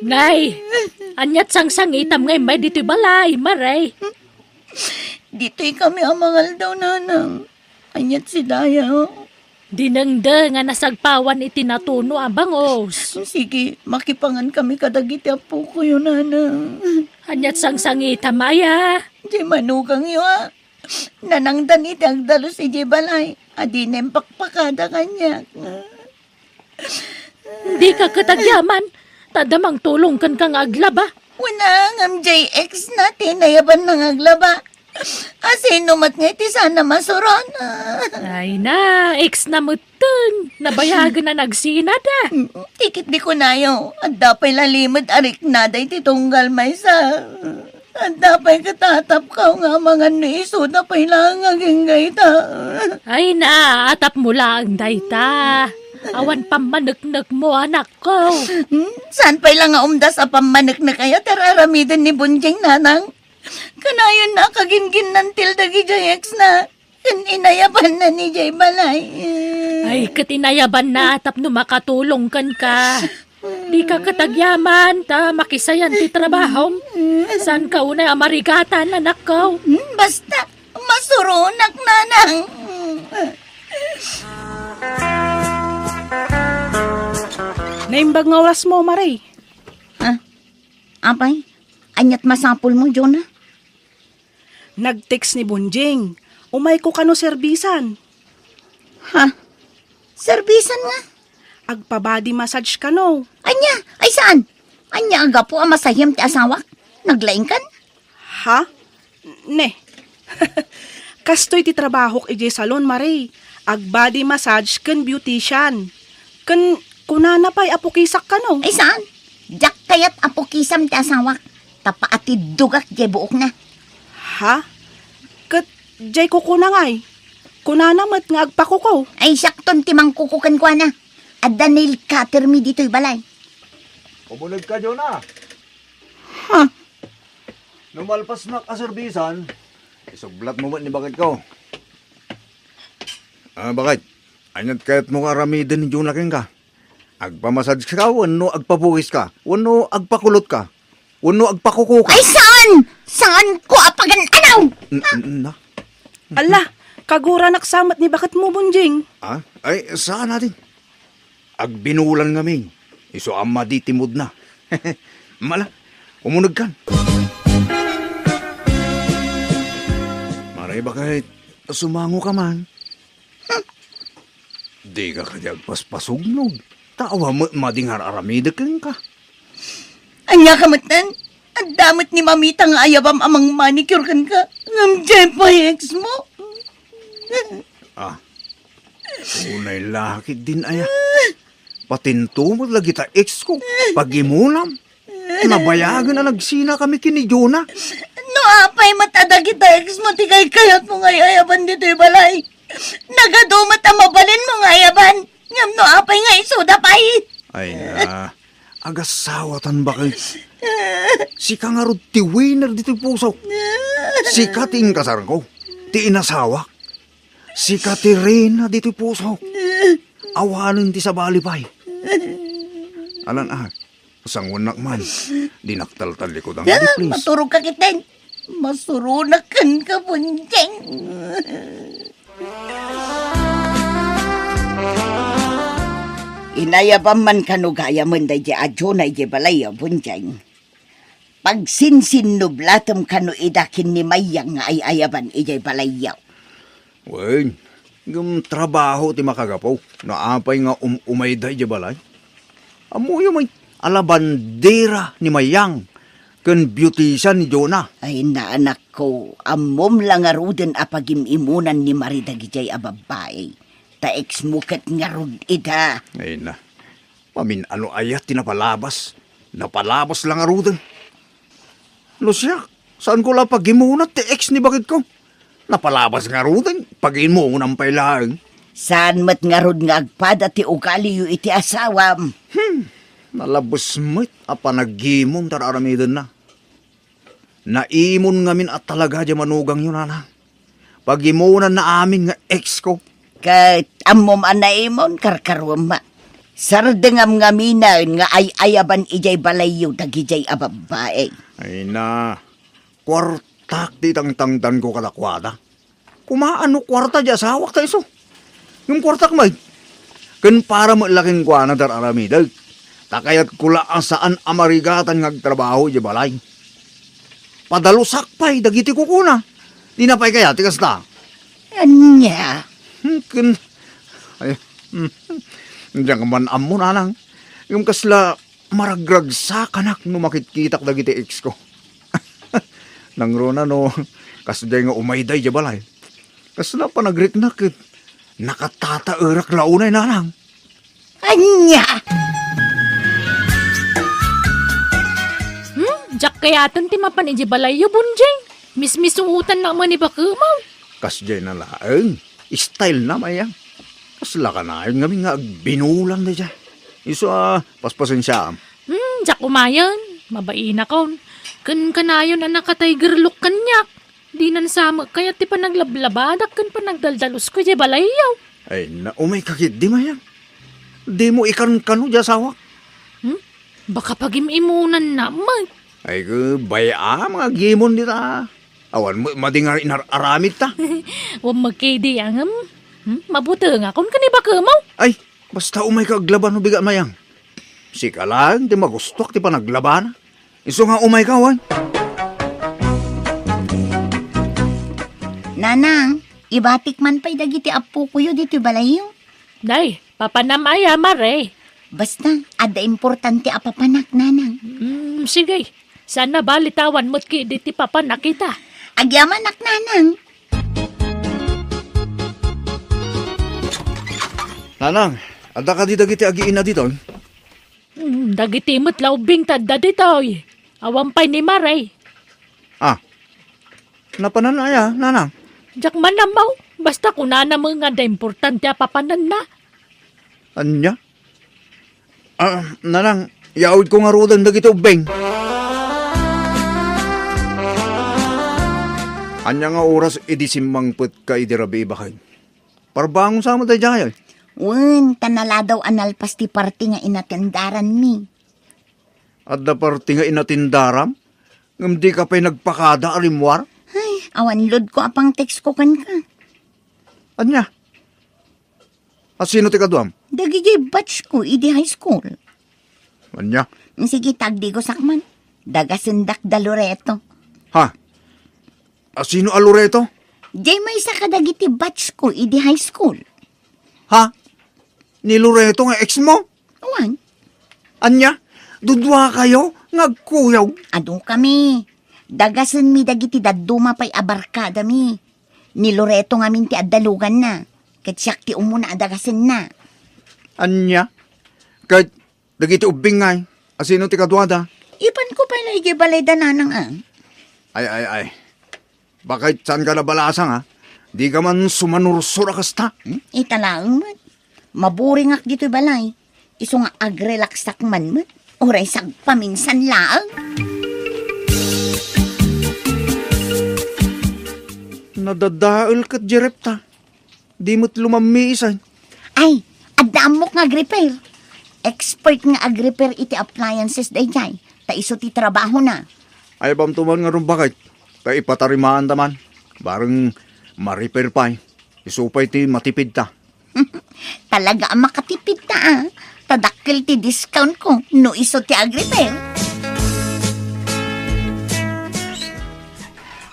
Nay, aniat sangsangitam nga immay ditoy balay, Mare? Ditoy kami a mangaldaw, nanang. Aniat si Daya? Dinengdeng a nasagpawan iti natuno a bangus. Sige, makipangan kami kadagiti appokoyo, nanang. Aniat sangsangitam aya? Diay manugangyo, a. Nanangdan iti agdalus idiay balay, a dina impakpakada kaniak. Dika ket agyaman, ta adda mangtulong kenka nga aglaba. Wen a, ngem diay ex na ti inayabanna nga aglaba. A, sino met ngay ti saan a masuron? Ay na, ex na metten. Nabayagen a nagsinada. Ti ket di kunayo, adda pay la limed a riknada iti tunggal maysa. Adda pay ket atapkaw nga amangan no isuda pay laeng agingga ita. Ay na, atapmo laeng dayta. Awan pammaneknekmo, anakko. Hmm? Saan pay la nga umdas a pammaneknek aya ti ar-aramiden ni Bonjeng, nanang? Kanayon a kagingginnan ti dagiti ex na. Ken inayabanna idiay balay. Ay, ket inayabanna tapno makatulong kenka. Dika ket agyaman ta makisayan ti trabahom. Saanka unay a marigatan, anakko. Hmm, basta, masuronak, nanang. Naimbag nga orasmo, Mare. Ah, apay, aniat masapulmo, Jonah? Nag-text ni Bonjing. Umayko kano serbisan. Ha? Serbisan nga? Agpa-body massage kano. Ania? Ay, saan? Ania a gapu a masahim ti asawak? Naglaingkan? Ha? Ne. Kastoy ti trabahok idiay salon, Mare. Ag-body massage ken beautician. Ken kunana pay a pukisak kano. Ay, saan? Diak kayat a pukisam ti asawak. Ta paatiddogak diay buokna. Ha? Ket diay kukuna ngay? Kunana met nga agpakuko. Ay, siakton ti mangkuko kenkuana. Adda nail cutter mi ditoy balay. Mabulag ka, Jonah. Ha? No malpasnak a serbisan, isublatmo met ni baketko. Ah, baket, aniat kayatmo nga aramiden ni Jonah kenka? Agpamassage ka wenno agpabukiska wenno agpakulot ka? wenno agpakukuka? Ay, saan! Saanko a pagan-anaw! N-, n-, na? Ala, kaguranak sa met ni baketmo, Bonjing. Ah? Ay, saan natin? Agbinulan ngamin. Isu a madi ti mood na. Mala, umunegkan. Maray, bakit? Sumango ka man. Dika kadi agpaspasugnog. Ta awan met madi nga ar-aramidek kenka. Ania ka metten? Adda met ni mamita nga ayabam a mang-manicure kenka. Ngem diay pay ex mo. Ah. Unay la ketdin aya. Patinto met la dagita ex ko. Pagimonam. Nabayagen a nagsinakami ken ni Jonah. No apay met a dagita ex mo ti kaykayat mo nga ay-ayaban ditoy balay. Nagadu met a mabalin mo nga ayaban. Ngem no apay nga isuda pay? Ay na, agasawatan bakit? Sika ngarud ti winner ditoy pusok. Sika ti inkasarko, ti inasawak. Sika ti reyna ditoy pusok. Awanen ti sabali pay. Alan, ah, sanguennak man. Dinak taltallikudang, ah, please. Maturog ka ketdin. Masuronak kenka, Bonjing. Inayabam man kano gayamen daydiay a Jonah idiay balay, Bonjing. Pagsinsinnublatem kano ida ken ni Mayang nga ay-ayaban idiay balayyo. Wen, ngem trabaho ti makagapu. No apay nga um-, umayda idiay balay? Ammoyo met a labandera ni Mayang ken beautician ni Jonah. Ay, naanakko, ammom la ngaruden a pagim-imunan ni Mari dagidiay a babbai. Ta ex mo ket ngarud ida. Ay na. Mamin-ano aya ti napalabas? Napalabas la ngaruden. No siak, saanko la pagimunat ti ex ni baketko? Napalabas ngaruden, pagimunam pay laeng. Saan met ngarud nga agpada ti ugaliyo iti asawam? Hmm, nalabes met a panagimon ti ar-aramidenna. Naimon ngamin a talaga diay manugangyo, nanang. Pagimonanna amin nga ex ko. Ket ammom a naimon, karkaruem. Sardengam ngaminen nga ay-ayaban idiay balayyo dagidiay a babbai. Ay na, kuartak ti itangtangdanko kadakuada. Kumaano kuarta diay asawak ta isu? Ngem kuartak met. Ken para met la kenkuana ti ar-aramidek. Ta kayatko la a saan a marigatan nga agtrabaho idiay balay. Padalusak pay dagiti kukuna. Dina pay kayat ti kasta? Ania? Hmm, ken, ay, hmm, diak man ammo, nanang. Ngem kasla maragragsakanak no makitkitak dagiti ex ko. Nangruna no, kasdiay nga umayda idiay balay. Kasla panagriknak ket nakatataerak la unay, nanang. Ania? Hmm, diak kayaten ti mapan idiay balayyo, Bonjing. Mismisuotannak man ni bakemmo. Kasdiay na laeng. Style na, Mayang. Kasla kanayon ngamin nga agbinulan daydiay. Isu a, paspasensiaam. Hmm, diak umayen. Mabainak. Ken kanayon a naka-tiger look kaniak. Dinan sa met kayat ti panaglablabadak ken panagdaldalusko idiay balayyo. Ay, na, umayka ketdi, Mayang. Dimo ikankano diay asawak. Hmm? Baka pagim-imunanna met. Ay, ke, bay-am nga agimon dita. Awan met madi nga inar-aramid ta. Wen met ketdi, ngem. Hmm? Mabutengakon ken ni bakemmo. Ay, basta umayka aglaban no bigat, Mayang. Sika laeng ti magustuak ti panaglabana. Isu nga umayka, wen? Nanang, ibatik man pay dagiti appokoyo ditoy balayyo. Nay, papanam aya, Mare? Basta, adda importante a papanak, Nanang. Mm, sige. Saan a bali ta awan met ketdi ti papanak ita. Agyamanak, Nanang. Nanang, adda kadi dagiti agiina ditoy? Hmm, dagiti met la ubbing ti adda ditoy. Awan pay ni Mare. Ah, napanan aya, Nanang? Diak man ammo. Basta kunana met nga adda importante a papananna. Ania? Ah, Nanang, yaawidko ngaruden dagiti ubbing. Ania nga oras idi simmangpetka idi rabii, baket? Parbangon sa met daydiay. Wen, ta naladaw a nalpas ti parte nga inatendaranmi. Adda parti nga inatindaram, ngem dika pay nagpakada a rimmuar? Ay, awan load ko a pang-text ko kenka. Ania? Asino ti kaduam? Dagiti batch ko idi high school. Ania? Sige, tagdigosak man. Dagasendak da Loreto. Ha? Asino a Loreto? Diay maysa kadagiti batch ko idi high school. Ha? Ni Loreto nga ex mo? Awan. Ania? Duduakayo nga agkuyog? Adu kami. Dagasenmi dagiti dadduma pay a barkadami. Ni Loreto ngamin ti adda luganna. Ket siak ti umuna a dagasenna. Ania? Ket dagiti ubbing ngay, asino ti kaduada? Ipanko pay la idiay balay da nanang a. Ay, ay, ay. Bakit saan ka nabalasang, ha? Di ka man sumanursur a kasta, hmm? Ita laeng met. Maburingak ditoy balay. Isu nga agrelaxak man met. Uray sagpaminsan laeng. Nadadael ket di repta. Di met lumammiisan. Ay, adda ammok nga agrepair. Expert nga agrepair iti appliances daydiay. Ta isu ti trabahona. Ay, bamto man nga rumbakit. Ta ipatarimaanta man. Bareng ma-repair pay. Isu pay ti matipidta. Talaga a makatipidta, a. Ta dakkel ti discount ko no isu ti agrepair.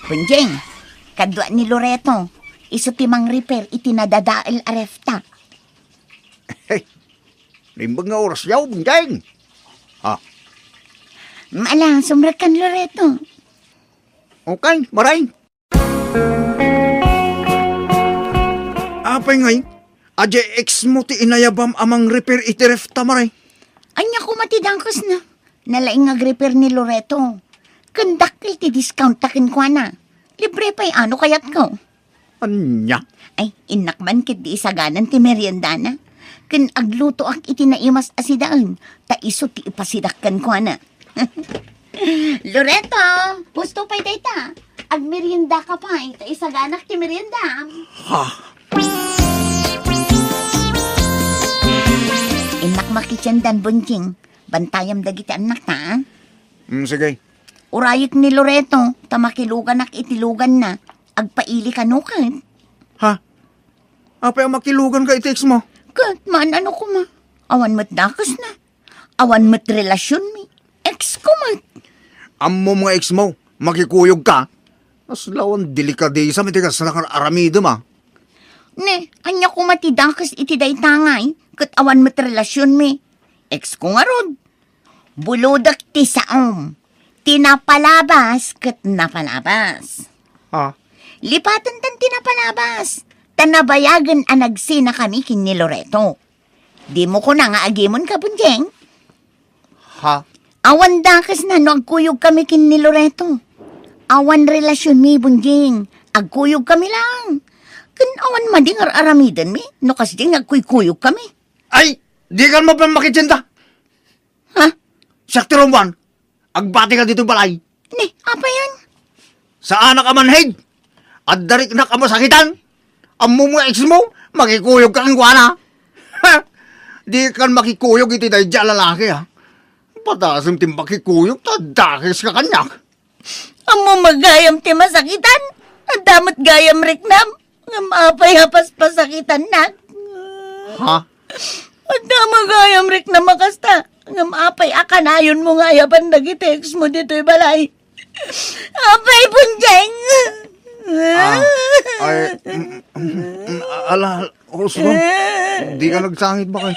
Bonjing, kadua ni Loreto. Isu ti mang-repair iti nadadael a refta. Naimbag nga oras yaw, Bonjing. Ha? Mala, sumrekkan, Loreto. Okay, maray. Apay ngay, a diay ex mo ti inayabam a mang-repair iti refta, maray? Ania koma ti dakesna? Nalaing nga agrepair ni Loreto. Ken dakkel ti discount ta kenkuana. Libre pay a no kayatko. Ania? Ay, innak man ket di isaganan ti meriendana. Ken aglutoak iti naimas a sidaen, ta isu ti ipasidak kenkuana. Loreto, pusto pay dayta. Agmerienda ka pay, ta isaganak ti merienda. Ha? Innak makitiendan, Bonjing. Bantayam dagiti annakta, a? Mm, sige. Urayek ni Loreto, ta makiluganak iti luganna. Agpaili kano ket. Ha? Apay a makilugan ka iti ex mo? Ket maan-ano koma. Awan met dakesna. Awan met relasionmi. Ex ko met. Ammom nga ex mo, makikuyog ka. Aslawan delikadesa met ti kasla nga aramidem, a. Ne, ania koma ti dakes iti dayta ngay, ket awan met relasionmi. Ex ko ngarud. Bulodek ti saom. Ti napalabas ket napalabas. Ah. Lipaten tan ti napalabas. Ta nabayagen a nagsinakami ken ni Loreto. Dimo kuna nga agimon ka, Bunjing? Ha? Awan dakesna no agkuyog kami ken ni Loreto. Awan relasionmi, Bunjing. Agkuyog kami lang. Ken awan madi nga ar-aramidenmi no kasdi nga agkuykuyog kami. Ay, di ka mapan makitienda. Ha? Siak ti rummuar. Agbati ka ditoy balay. Ne, apayan? Saanak a manhid. Adda riknak a masakitan. Ammom nga ex mo, makikuyog ka kenkuana. Ha? Di kan makikuyog iti daydi a lalaki, ha? Padasem ti makikuyog, ta dakes ka kaniak. Ammom gayam ti masakitan. Adda met gayam riknam. Ngem apay a paspasakitannak? Ha? Adda met gayam riknam a kasta. Ngem apay a kanayonmo nga ayaban dagiti ex mo ditoy balay? Apay, Bunjeng! Ah, ay, mm, mm, mm, ala, Husto, di ka nagsangit ba kay?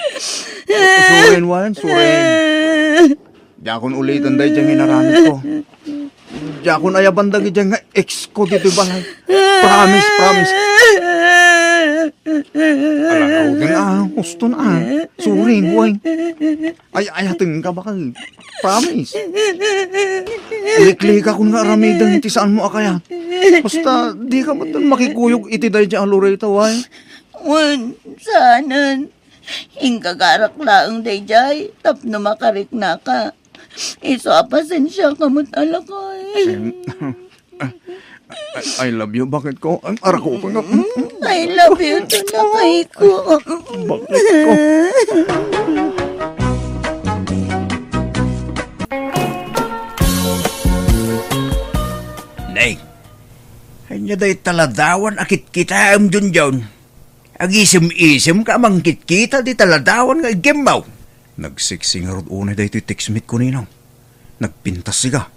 Suren, Wan, suren. Diakon uliten daydiay nga inaramid ko. Diakon ayaban dagiti nga ex ko ditoy balay. Promise, promise. Ala, Roden, ah, husto na, ah. Sorry, boy. Ay, ayaten ka ba kay? Promise. Liklikakon nga aramiden ti saan mo a kayat. Basta, di ka met makikuyog iti daydi a Loreto, ay. Wen, saanen. Inggagarak laeng daydiay tapno makariknaka. Isu a pasensiaka met a lakay. Em, I, I love you, bakit ko? Em, arako pa nga. I love you too, lakay ko. Bakit ko? Dayta ladawan a kitkitaem, Junjun. Agisem-isemka a mangkitkita dita ladawan nga iggem mo. Nagseksi ngarud unay daytoy textmate ko, Ninong. Nagpintas siga.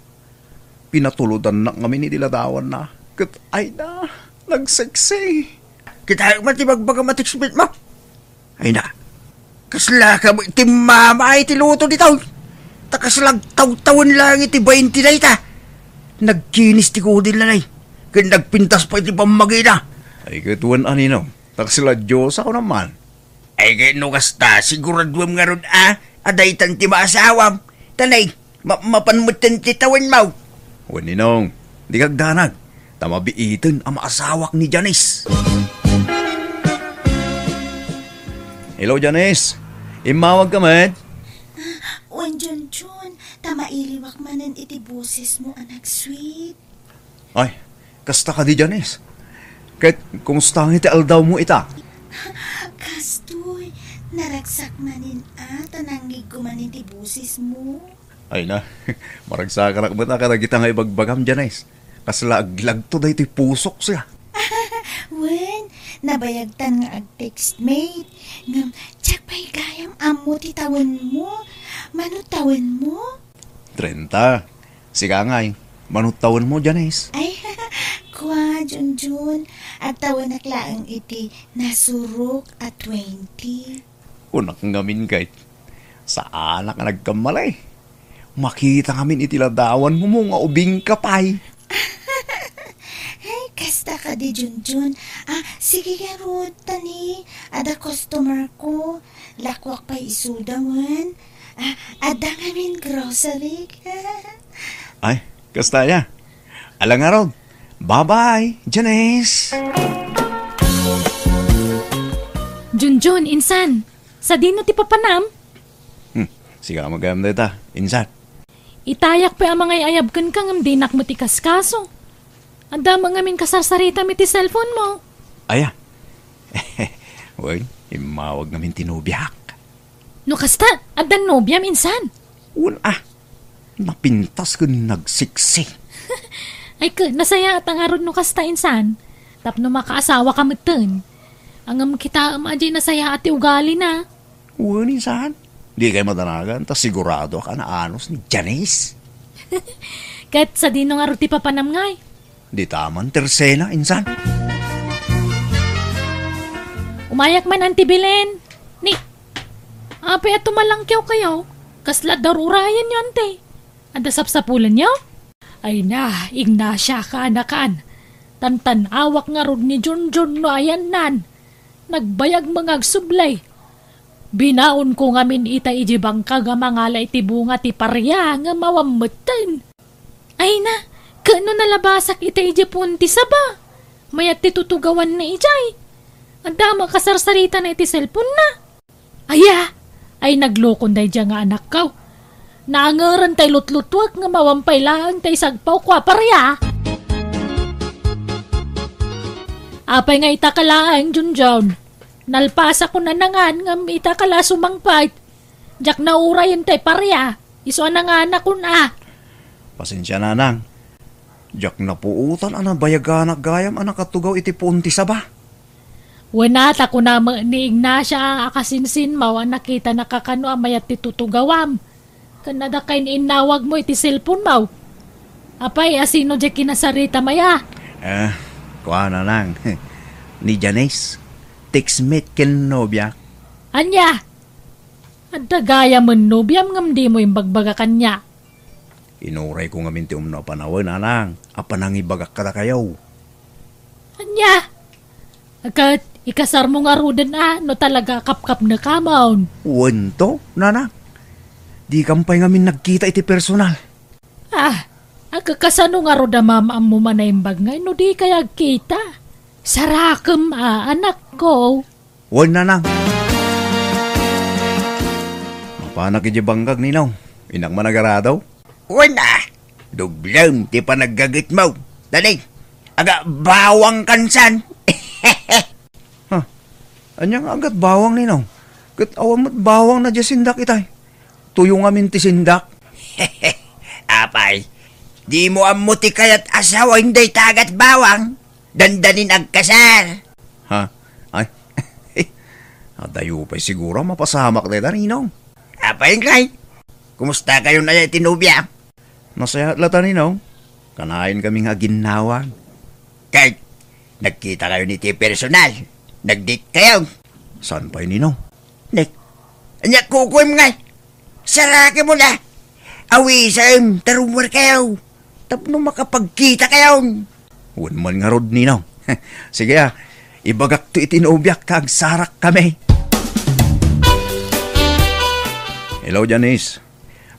Pinatulodannak ngamin iti ladawanna. Ket, ay na, nagseksi. Kitaem man ti bagbagam a textmate mo. Ay na, kasla ka ti mama iti luto ditoy. Ta kasla agtawtawen laeng iti bainti dayta. Nagkinis ti kudil na, nay. Ken nagpintas pay ti pammagina. Ay, ket wen a, Ninong. Ta kasla Dios a kunam man. Ay, ket no kasta, siguraduem ngarud a, a daytan ti maasawam. Ta nay, ma-, mapan metten ti tawenmo. Wen, Ninong, dika agdanag, ta mabiiten a maasawak ni Janice. Hello, Janice. Immawagka met? Wen, Junjun, ta mailiwak manen iti bosesmo a nagsweet. Ay, kasta kadi, Janice? Ket kumusta nga iti aldawmo ita? Kastoy, naragsak manen a, ta nangngegko manen ti bosesmo. Ay na, maragsakanak met a kadagita nga ibagbagam, Janice. Kasla aglagto daytoy pusok siya. Wen, nabayagtan nga ag-textmate. Ngem, diak pay gayam ammo ti tawenmo. Mano tawenmo? Trenta. Sika ngay, mano tawenmo, Janice? Ay, kua, Junjun, agtawenak laeng iti nasurok a twenty. Kunak ngamin ket, saanak a nagkamali. Makita ngamin iti ladawanmo nga ubingka pay. Ay, kasta kadi, Junjun. Ah, sige ngarud, ta ni, adda customer ko. Lakuak pay isuda wen. Ah, adda ngamin grocery. Ay, kasta aya. Ala ngarud. Bye-bye, Janice. Junjun, insan, sadino ti papanam? Hmm, sika met gayam dayta, insan. Itayak pay a mangay-ayab kenka ngem dinak met ikaskaso. Adda met ngamin kasarsaritam iti cellphone mo. Aya. Wen, immawag ngamin ti nobiak. No kasta, addan nobiam, insan? Wen a. Napintas ken nagseksi. Ay, ket, nasayaat ngarud no kasta, insan. Tapno makaasawaka metten. Ngem kitaem a diay nasayaat ti ugalina. Wen, insan. Dikay madanagan, ta siguradoak a naanos ni Janice. Ket sadino ngarud ti papanam ngay? Dita man ti Rosena, insan. Umayak man, Auntie Belen. Ni, apay a tumalangkewkayo? Kasla adda ur-urayenyo, Auntie? Adda sapsapulenyo? Ay na, Ignacia, kaanakan. Tantan-awak ngarud ni Junjun no ayannan. Nagbayag nga agsubli. Binaonko ngamin ita idiay bangkag a mangala iti bunga ti paria ngem awan metten. Ay na, ket no nalabasak ita idiay puon ti saba, mayat ti tutugawanna idiay. Adda met kasarsaritana iti cellphone-na. Aya, ay naglokon daydiay nga anakko. Naangeren tay lutlutuek ngem awan pay laeng tay sagpawko a paria. Apay nga ita ka laeng, Junjun? Nalpasakon a nangan ngem ita ka la sumangpet. Diak naurayen tay paria, isu a nanganakon a. Pasensia, nanang. Diak napuotan a nabayaganak gayam a nakatugaw iti puon ti saba. Wen a, ta kuna met ni Ignacia a kasinsinmaw a nakitanaka kano a mayat ti tutugawam. Ken adda kain-innawagmo iti cellphone-mo. Apay, a sino diay kinasaritam aya? Eh, kua, nanang. Ni Janice. Textmate ken nobiak. Ania? Adda gayamen nobiam ngem dimo imbagbaga kaniak. Inurayko ngamin ti umno a panawen, nanang, a panangibagak kadakayo. Ania? Ket ikasarmo ngaruden a no talaga a kapkapnekamon. Wen to, nanang. Dikam pay ngamin nagkita iti personal. Ah, agkakasano ngarud a maam-ammo man a imbag ngay no dikay agkita? Sarakem a, anakko. Wen, nanang. Mapanak idiay bangkag, Ninong. Innak man agarado. Wen a, dublem ti panaggagetmo. Dali, aga bawang kansan. Ha? Ania nga agat bawang, Ninong? Ket awan met bawang na diay sindak itay. Tuyo ngamin ti sindak. Apay, dimo ammo ti kayat a sawen dayta agat bawang? Dandanin agkasar. Ha? Ay. Adayo pay siguro mapasamak dayta, Ninong. Apay ngay? Kumusta kayon aya iti nobia? Nasayaat lata, Ninong. Kanayon kami nga aginnawag. Kay, nagkita kayon iti personal. Nag-date kayon. Saan pay, Ninong? Nek, ania kukuem ngay? Saraki mo na. Awisem, tarumwer kayo. Tapno makapagkita kayon. Wen man ngarud, Ninong. Sige, ah. Ibagakto iti nobiak ta agsarak kami. Hello, Janice.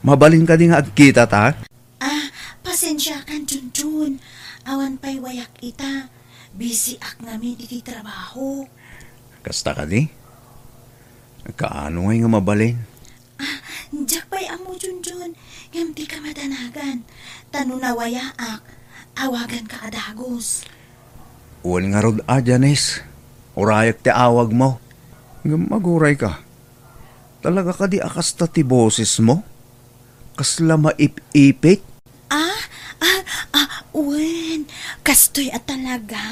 Mabalin kadi nga agkita ta? Ah, pasensiakan, Junjun. Awan pay wayak ita. Busy ak ngamin iti trabaho. Kasta kadi? Kaano ngay nga mabalin? Ah, diak pay ammo, Junjun, ngem dika madanagan. Ta no nawayaak, awaganka a dagus. Wen ngarud a, Janice. Urayak ti awagmo. Ngem aguray ka. Talaga kadi a kasta ti boses mo? Kasla maip-ipit? Ah, ah, ah, wen, kastoy a talaga.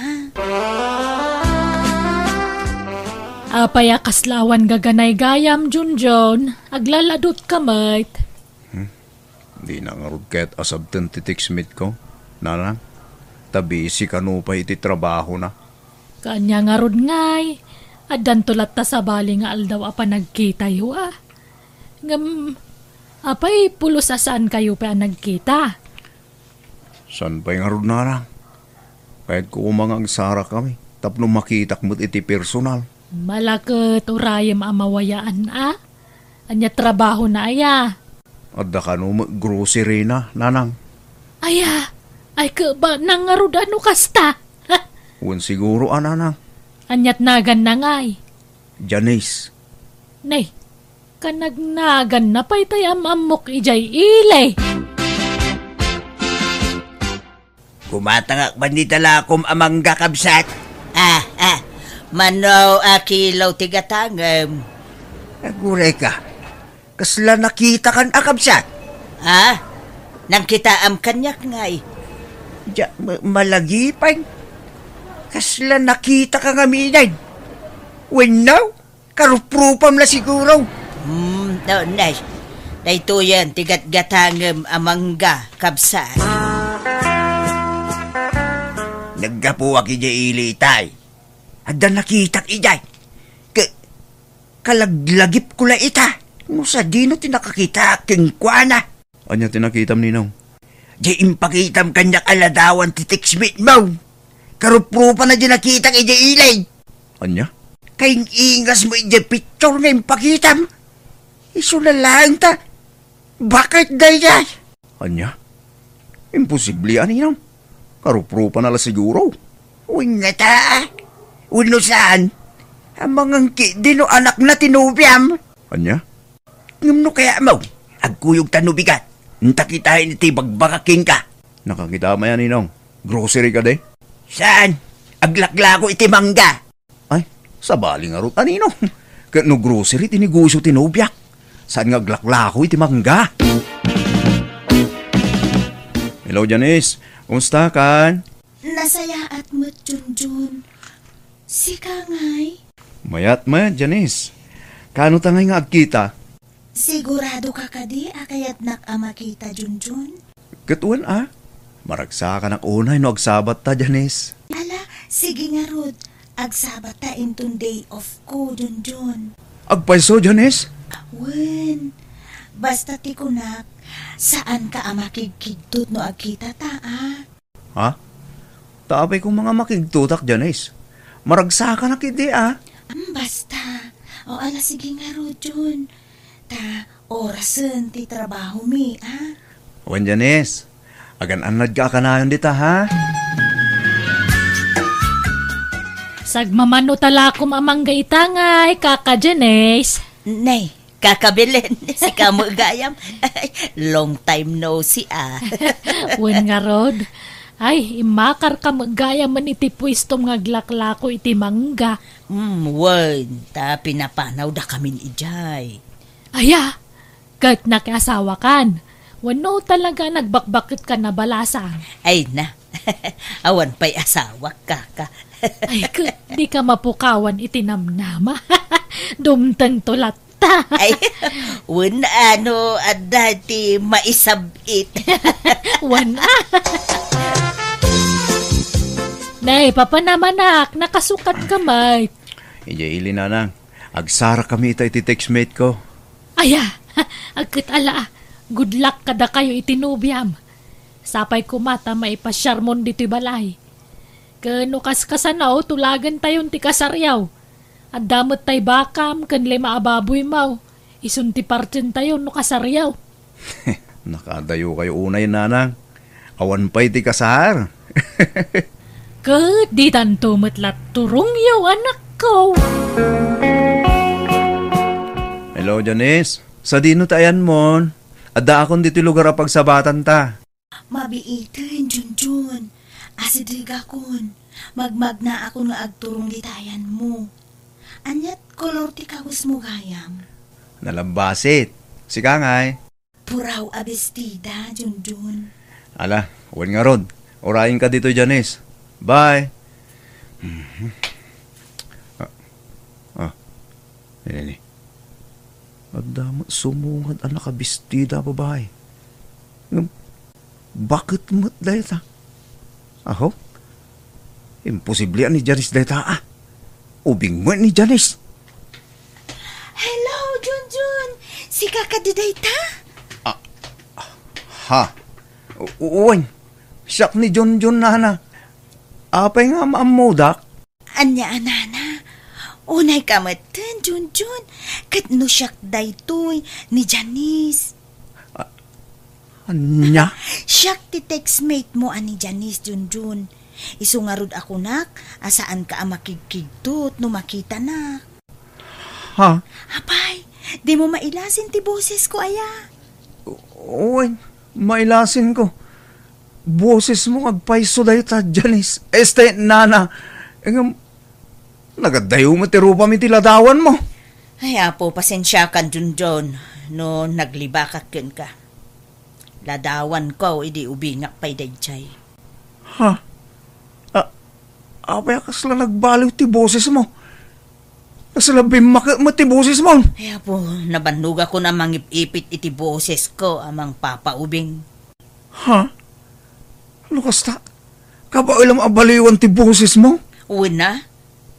Apay a kasla awan gaganaygayam, Junjun? Aglaladutka met. Hmm? Dina ngarud ket asabten ti text meet ko, Nanang. Ta busy kano pay iti trabahona. Kaanya ngarud ngay, addanto latta sabali nga aldaw a panagkitayo, a. Ngem, apay pulos a saankayo pay a nagkita? Saan pay ngarud, Nanang? Kayatko koma nga agsarakami tapno makitak met iti personal. Malaket urayem a mawayaan, a? Ania trabahona aya? Adda kano met grocery na, Nanang. Aya, ay keba nang ngarud a no kasta? Wen siguro a, Nanang. Aniat naganna ngay? Janice. Nay, kanagnaganna pay tay am-ammok idiay ili. Kumatangak man dita lakom a mangga, kabsat. Ah, ah. Mano a kilo ti gatangem? Aguray ka. Kasla nakitakan a, kabsat? Ha? Nangkitaam kaniak ngay? Dia, ma-, malagipay. Kasla nakitaka ngamin. Wenno? Karuprupam la siguro. Hmm, no, nay. Daytoyen ti gatgatangem a mangga, kabsat. Naggapuak idiay ili itay. Adda nakitak idiay. Ka-, kalaglagipko la ita. No sadino ti nakakitaak kenkuana. Ania ti nakitam, Ninong? Di impakitam kaniak a ladawan ti text meet mo. Karuprupana di nakitak idiay ili. Ania? Kaing-ingas mo idiay picture nga impakitam. Isu na laeng ta. Bakit daydiay? Ania? Imposible a, Ninong. Karuprupana la siguro. Wenno ta. Wenno saan? Amangan ketdi no anakna ti nobiam. Ania? Ngem no kayatmo, agkuyogta no bigat. Inta kitaen iti bagbagak kenka. Nakakita maya, Ninong. Grocery kadi? Saan? Aglaklako iti mangga. Ay, sabali ngarud a, Ninong. Ket no grocery ti negosio ti nobiak, saan nga aglaklako iti mangga? Hello, Janice. Kumusta kan? Nasayaat met, Junjun. Sika ngay? Mayat met, Janice. Kaano ta ngay nga agkita? Sigurado ka kadi a kayatnak a makita, Junjun? Ket wen a. Maragsakanak unay no agsabatta, Janice. Ala, sige ngarud. Agsabatta inton day off ko, Junjun. Agpayso, Janice? Wen, basta ti kunak, saanka a makigkigtot no agkitata, a? Ha? Ta apay koma nga makigtotak, Janice? Maragsakanak idi, a? Am, basta. O, ala, sige ngarud, Jun. Ta orasen ti trabahomi, a? Wen, Janice. Agan-annadka a kanayon dita, ha? Sagmamano talakom a mangga ita ngay, Kaka Janice. Nay, Kaka Belen, sika met gayam. Long time no see, a. Wen ngarud. Ay, immakarka met gayam iti puestom nga aglaklako iti mangga. Hmm, wen, ta pinapanawdakamin idiay. Aya, ket nakiasawakan. Wenno talaga nagbakbaketkan a balasang. Ay na, Awan pay asawak, kaka. Ay, ket dika mapukawan iti namnama. Dumtengto latta. Ay, wen ano, adda ti maisab-it. Wen a. Nay, papanamanak, nakasukat ka, Mike. Idiay ili, nanang. Agsara kami ita iti textmate ko. Aya, agket ala, good luck kadakayo iti nobiam. Sapay koma ta maipasiarmon ditoy balay. Ken no kaskasano, tulagentayon ti kasariaw. Adda met tay bakam ken lima a baboymo. Isun ti partientayo no kasariaw. Nakadayokayo unay, nanang. Awan pay ti kasar. Ket ditanto met la turongyo, anakko. Hello, Janice. Sadino ti ayanmon? Addaakon ditoy lugar a pagsabatanta. Mabiiten, Junjun. Asidegakon. Magmagnaakon nga agturong dita ayanmo. Aniat kolor ti kawesmo gayam? Nalabbasit. Sika ngay? Puraw a bestida, Junjun. Ala, wen ngarud. Urayenka ditoy, Janice. Bye. Mhm. Ah. Ah. Nini. Adda met sumungad a nakabestida a babai. Ngem, baket met dayta. Aho? Imposible a ni Janice dayta, ah. Ubing met ni Janice. Hello, Junjun! Sika kadi dayta? Ah, ha? U-, wen, siak ni Junjun, nana. Apay nga maammodak? Ania a, nana? Unayka metten, Junjun. Ket no siak daytoy, ni Janice. A-, ania? Siak ti textmate mo a ni Janice, Junjun. Isu ngarud a kunak a saanka a makigkigtot no makitanak. Ha? Apay, dimo mailasin ti bosesko aya? Wen, mailasinko. Bosesmo nga agpayso dayta, Janice. Este, nana. Ngem, nagadayo met ti rupam iti ladawanmo. Ay, Apo, pasensiakan, Junjun, no naglibakak kenka. Ladawanko idi ubingak pay daydiay. Ha? A-, apay a kasla nagbaliw ti bosesmo? Kasla bimmaket met ti bosesmo? Ay, Apo, nabannogakon a mangip-ipit iti bosesko a mangpapaubing. Ha? No kasta, kabaelam a baliwan ti bosesmo? Wen a,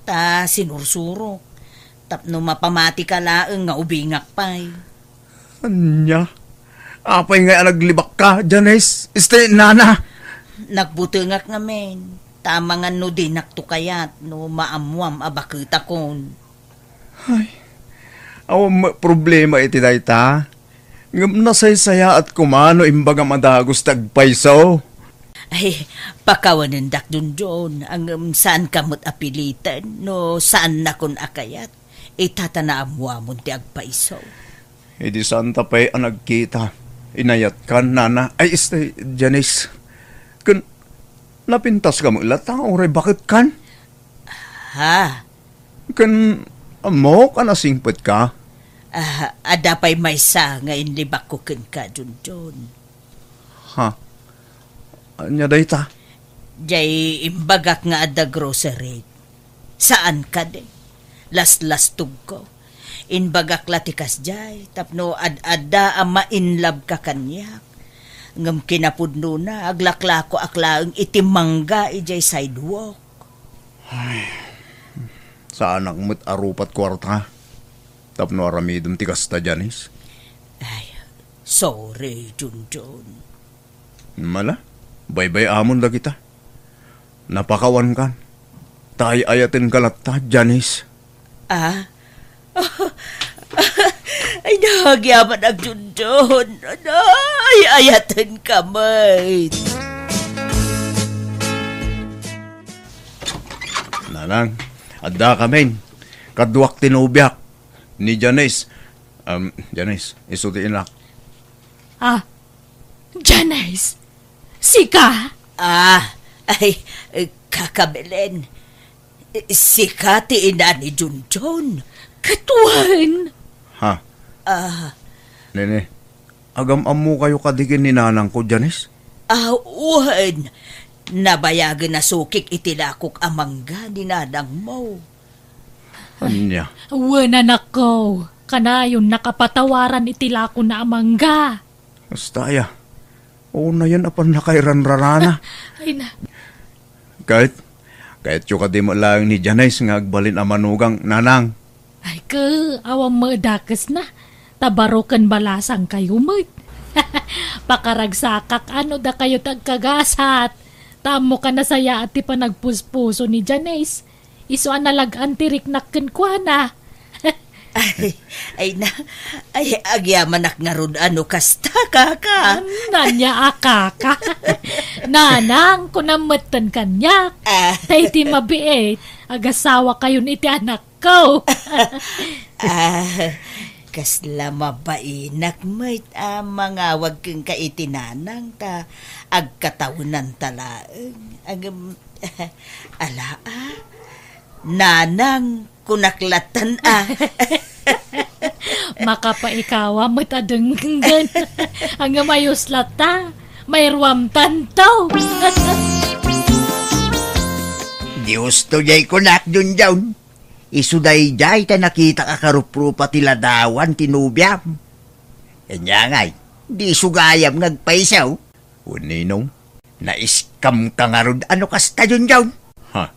ta sinursurok. Tapno mapamatika laeng nga ubingak pay. Ania? Apay ngay a naglibakka, Janice? Este, nana? Nagbutengak ngamin. Ta amangan no dinakto kayat no maammoam a baketakon. Ay, awan met problema iti dayta. Ngem nasaysayaat koma no imbagam a dagus ti agpayso. Ay, pakawanendak, Junjun, ngem saanka met a piliten no saannakon a kayat. Ita ta naammoamon ti agpayso. Idi saanta pay a nagkita, inayatkan, nana, ay, este, Janice. Ken napintaska met latta, uray baketkan? Ha? Ken ammok a nasingpetka? Ah, adda pay maysa nga inlibakko kenka, Junjun. Ha? Ania dayta? Jay imbagak nga adda grocery. Saan kadi? Laslastogko. Imbagak la ti kasjay, tapno ad-adda a ma-in love ka kaniak. Ngem kinapudnona, aglaklakoak laeng iti mangga idiay sidewalk. Ay, saanak met a rupat kuarta. Tapno aramidem ti kasta, Janice. Ay, sorry, Junjun. Mala, baybay-amon dagita. Napakawankan. Ta ay-ayatenka latta, Janice. Ah? Ay, nagyaman, Junjun. Ay, ayatenka met. Nanang, adda kamin. Kaduak ti nobiak. Ni Janice. Um, Janice, isu ti inak. Ah, Janice, sika? Ah, ay, Kaka Belen. Sika ti ina ni Junjun. Ket wen. Ha? Ah. Nene, agam-ammokayo kadi ken ni nanangko, Janice? Ah, wen. Nabayagen a sukik iti lakok a mangga ni nanangmo. Ania? Wen, anakko, kanayon a patawaran iti lakona a mangga. Kasta aya. Unayen a pannakairanrarana. Ay na. Ket, kayatyo kadi met laeng ni Janice nga agbalin a manugang, nanang? Ay, ke, awan met dakesna. Ta baro ken balasangkayo met. Pakaragsakak no dakayo ti agkagasat. Ta ammo a nasayaat ti panagpuspuso ni Janice. Isu a nalag-an ti riknak kenkuana. Ay, ay na, ay, agyamanak ngarud a no kasta, kaka. Ania a kaka? Nanang, kunam metten kaniak. Ah. Ta iti mabiit, agasawakayon iti anakko. Ah, kasla mabainak met a mangawag kenka iti nanang ta agkatawenanta laeng. Agem, ala, ah. Nanang, kunak lattan, ah. Makapaikawa met a denggen. Ngem ayos latta. Mairuamtanto. Dios to jay kunak, Junjun. Isu dayjay ta nakitak a karuprupa ti ladawan ti nobiam. Ania ngay, di isu gayam nga agpaisaw? Wen, Ninong. Naiskam ka ngarud a no kasta, Junjun? Ha?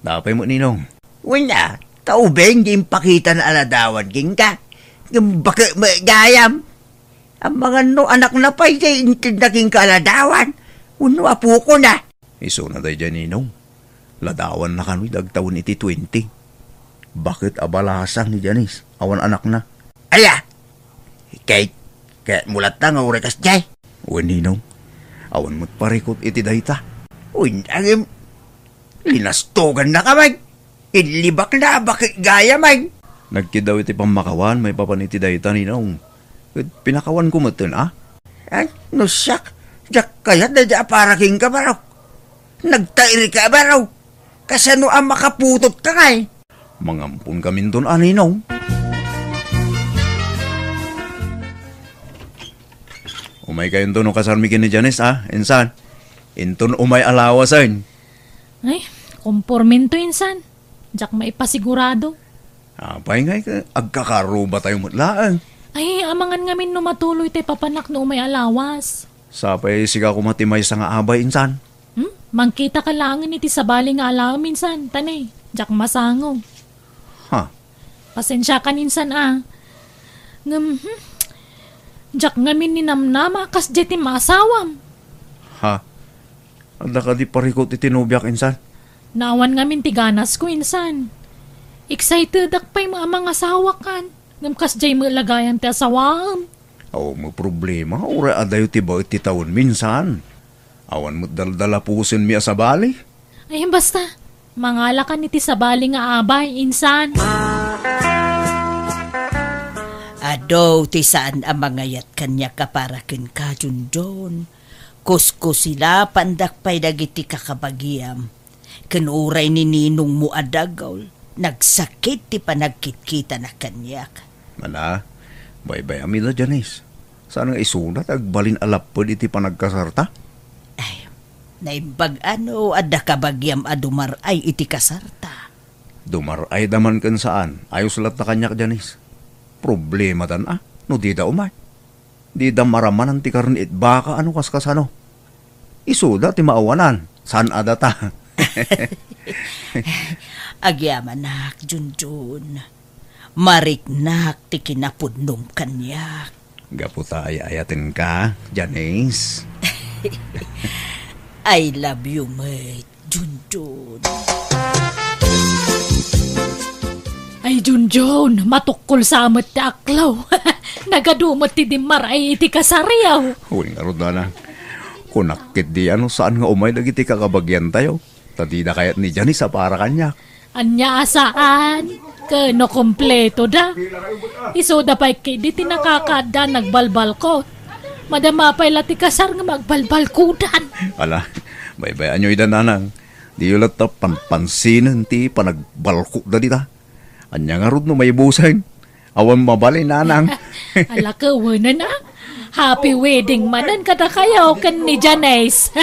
Apay met, Ninong? Wen a, ta ubing di impakitana a ladawan kenka. Ngem baket met gayam. Amangan no anakna pay ti intedna kenka a ladawan. Wenno apokona. Isuna daydiay, Ninong. Ladawanna kano idi agtawen iti twenty. Baket a balasang ni Janice, awan anakna. Aya! Kay, kayatmo latta nga uray kasdiay? Wen, Ninong. Awan met parikut iti dayta. Wen, ngem, linastogannaka met. Inlibakna, baket gayam met. Nagkiddaw iti pammakawan maipapan iti dayta, Ninong. Ket pinakawanko metten, a? Ay, no siak, diak kayat daydi a para kenka, barok. Nagtairka, barok. Kasano a makaputotka ngay? Mangamponkaminton a, Ninong. Umaykayonto no kasarmi ken ni Janice, a, insan. Inton umay a lawasen. Ay, kompormento, insan. Diak maipasigurado. Apay ngay, agkakarubatayo met laeng. Ay, amangan ngamin no matuloy ti papanak no umay a lawas. Sapay sika koma ti maysa nga abay, insan. Hmm? Mangkitaka laengen iti sabali nga alaem, insan, ta ne, diak masango. Ha? Pasensiakan, insan, a. Ngem, hmm, diak ngamin ninamnama a kasdiay ti maasawam. Ha? Adda kadi parikut iti nobiak, insan? Naawan ngamin ti ganasko, insan. Excitedak pay a mangasawakan. Ngem kasdiay met la gayam ti asawaem. Awan met problema, uray adayo ti baet ti tawenmi, insan. Awan met daldalapusenmi a sabali. Ay, basta, mangalakan iti sabali nga abay, insan. Adu ti saan a mangayat kaniak a para kenka, Junjun. Kuskusilapandak pay dagiti kakabagiam. Ken uray ni ninongmo a dagul, nagsakit ti panagkitkitana kaniak. Mana, baybay-am ida, Janice. Saan nga isuna ti agbalin a lapped iti panagkasarta? Ay, naimbag a no adda kabagiam a dumar-ay iti kasarta. Dumar-ayda man ken saan, ayos latta kaniak, Janice. Problematan a no dida umay. Dida maramanan ti karne it baka a no kaskasano. Isuda ti maawanan, saan a data. Agyamanak, Junjun. Mariknak ti kinapudnom kaniak. Gapu ta ay-ayatenka, Janice. I love you met, Junjun. Ay, Junjun, matukkol sa met ti aklaw. Nagadu met ti dimmar-ay iti kasariaw. Wen ngarud, nanang. Kunak ketdi a no saan nga umay dagiti kakabagiantayo. Ta dida kayat ni Janice a para kaniak. Ania a saan? Ken no kompleto da. Isuda pay ketdi ti nakakaadda nagbalbalkot. Madama pay la ti kasar nga magbalbalkudan. Ala, baybay-anyo ida, nanang. Diyo latta panpansinen ti panagbalkotda dita. Ania ngarud no maibusen? Awan mabalin, nanang. Ala, kawanan a. Happy wedding manen kadakayo ken ni Janice.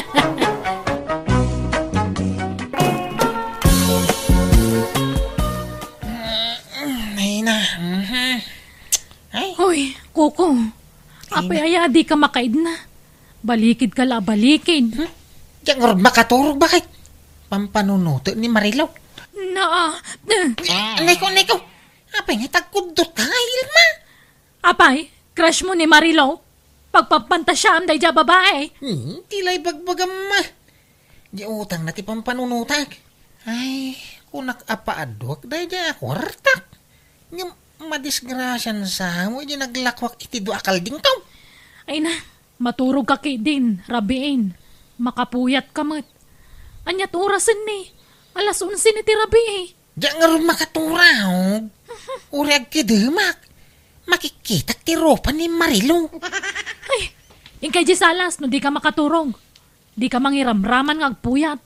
Koko, apay aya dika makaidna? Balikidka la a balikid. Hmm? Diak ngarud makaturog, baket? Pampanunoten ni Marilou. Naa. Eh, anay ko, anay ko. Apay nga tagkuddotka nga, Ilma? Apay, crush mo ni Marilou? Pagpapantasiaam daydiay a babai? Hmm, ti la ibagbagam, ma. Di utangna ti pampanunotak. Ay, kunak a paaduak daydiay a kuartak. Ngem madisgrasian sa mo idi naglakuak iti dua a kaldingko. Ay na, maturogka ketdin, rabiin. Makapuyatka met. Aniat orasen ni? Alas onse ni ti rabii. Diak ngarud makaturog. Uray agkidemak. Makikitak ti rupa ni Marilou. Ay, inkay di salas no dika makaturog. Dika mangiramraman nga agpuyat.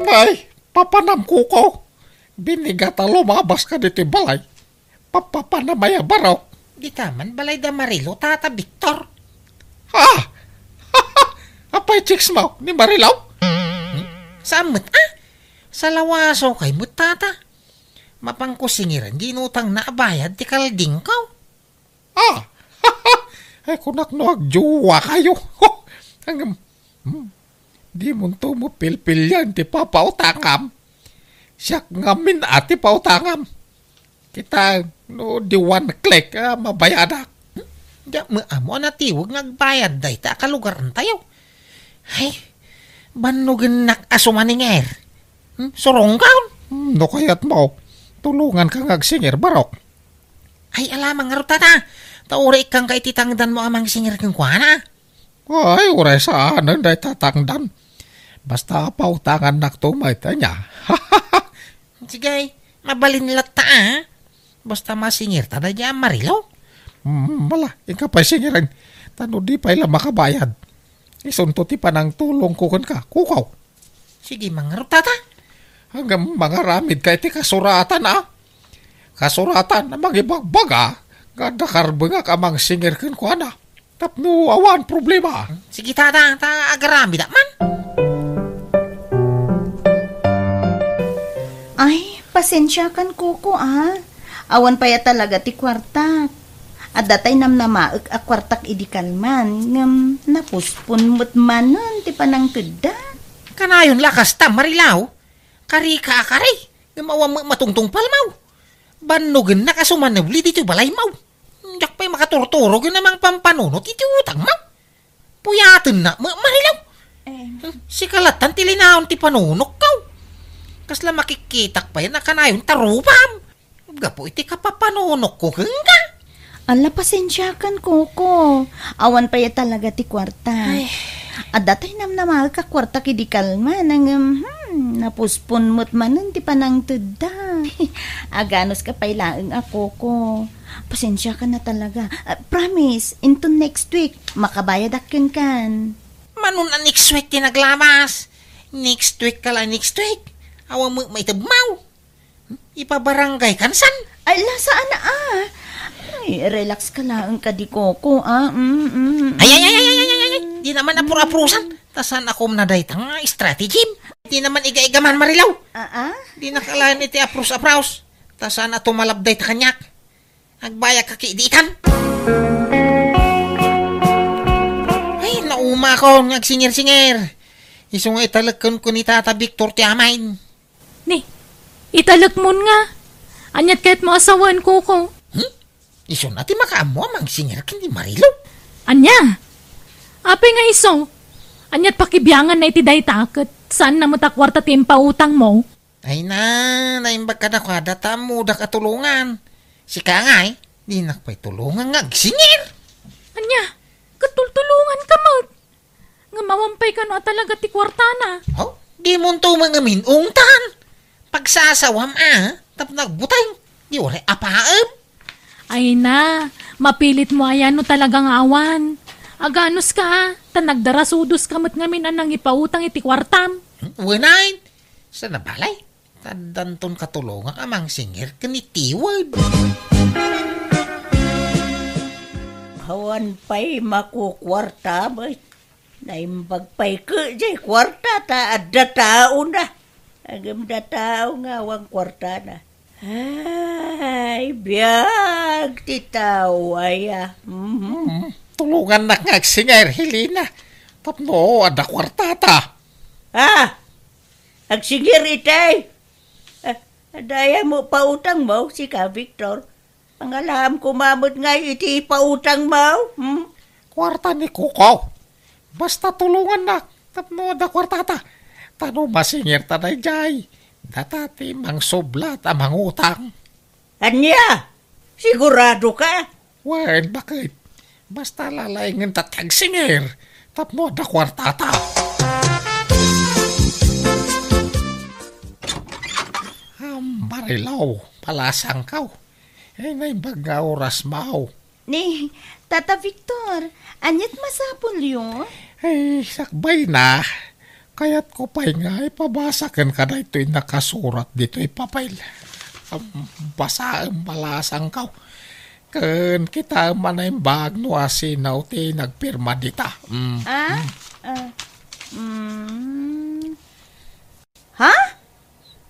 Nay, papanam, Koko. Binigat a lumabas ka ditoy balay. Papapanam aya, barok? Dita man balay da Marilou, Tata Victor. Ha? Apay chicks mo ni Marilou? Hmm? Saan met, ah? Salawasokay met, Tata. Mapanko singiren di inutangna a bayad ti kaldingko. Ah! Ay, kunak no agjowa kayo. Ang, hmm, di mo to mo pilpilian ti papautangam. Siak ngamin a ti pautangam. Kita, no, di one click, ah, mabayadak. Hmm? Diak met ammo a natiweg nga agbayad dayta a kalugarantayo. Ay, bannogennak a sumaningeer. Hmm? Surongkaon? Hmm, no kayat mo, tulonganka nga agsingir, barok. Ay, alamang ngarud, Tata. Ta uray ikkanka iti tangdanmo a mangsingir kenkuana. Ay, uray saanen dayta tangdan. Basta pautangannakto met, ania. Sige, mabalin latta, a. Basta masingirta daydiay a Marilou. Mm, mala, inka pay singiren. Ta no di pay la makabayad, isunto ti panangtulongko kenka, Koko. Sige, mangruta ta. Ngem mangaramidka iti kasuratan, a. Kasuratan a mangibagbaga nga adda karbengak a mangsingir kenkuana. Tapno awan problema. Sige, Tata, ta agaramidak man. Ay, pasensiakan, Koko, a. Awan pay a talaga ti kuartak. Adda tay namnamaek a kuartak idi kalman, ngem napuspon met manen ti panangtedda. Kanayon la kasta, Marilou. Kari ka a kari, ngem awan met matungtungpalmo. Bannogennak a sumanebli ditoy balaymo. Diak pay makaturturog a mangpampanunot iti utangmo. Puyatennak met, Marilou. Eh. Sika lattan ti linaon ti panunokko. Kasla makikitak pay a kanayon ta rupam. Gapu iti kapapanunokko kenka. Ala, pasensiakan, Koko. Awan pay a talaga ti kuarta. Ay. Adda tay namnamaek a kuartak idi kalman, ngem, hmm, napuspon met manen ti panangtedda. Aganuska pay laeng a, Koko. Pasensiakan a talaga. Ah, promise, inton next week, makabayadak kenkan. Mano a next week ti naglamas? Next week ka la, next week. Awan met maitedmo. Ipabarangay kan san? Ay, la, saan a. Ay, relax ka laeng kadi, Koko, a. Mm, mm, mm. Ay, ay, ay, ay, ay, ay, ay, ay. Di naman apur-apurusan. Ta saan a kumna dayta nga strategy? Di naman iga-iga man, Marilou. Ah, ah? Di nakalayan iti aprus-aprus. Ta saan a tumalab dayta kaniak. Agbayag ka ki di itan. Ay, naumakon nga agsingir-singir. Isu nga italek kenka ni Tata Victor ti amaen. Ni, italekmon nga. Aniat kayatmo a sawen, Koko? Hmm? Isu na ti makaammo a mangsingir ken ni Marilou. Ania? Apay nga isu? Aniat pakibianganna iti dayta ket saanna met a kuarta ti impautangmo? Ay na, naimbag kadakuada ta ammodak a tulongan. Sika ngay, dinak pay tulongan nga agsingir. Ania? Ket tultulonganka met. Ngem awan pay kano a talaga ti kuartana. Oh, dimonto met ngamin ungtan. Pagsasawam a, tapno agbuteng. Di uray apaem. Ay na, mapilitmo aya no talaga nga awan. Aganuska a, ta nagdarasudoska met ngamin a nangipautang iti kuartam. Hmm, wen ay, saan a balay? Addanton katulongak a mangsingir ken ni Tiwed. Awan pay makukuarta met. Naimbag pay ketdi kuarta ta adda taona. Ngem adda tao nga awan kuartana. Ay, biag ti tao aya. Mhm. Hmm, tulongannak nga agsinger, Helena. Tapno adda kuartata. Ah, agsinger itay. Ah, adda aya mo pautangmo, sika, Victor? Pangalaam koma met ngay iti pautangmo, hmm? Kuarta ni Kuko. Basta tulongannak tapno adda kuartata. Ta no masingerta daydiay, data ti mangsublat a mangutang. Ania? Sigurado ka? Wen, baket. Basta lalaingenta ti agsinger tapno adda kuartata. Ah, Marilaw, palasangkaw. Eh, naimbag nga oras, Maw. Ni, Tata Victor, aniat masapulyo? Ay, sakbay na. Kayatko pay nga ipabasa kenka daytoy nakasurat ditoy papel. Am, basaem, palasangkaw. Ken kitaem a naimbag no asino ti nagpirma dita. Mm. Ah? Ah, mm. Ha?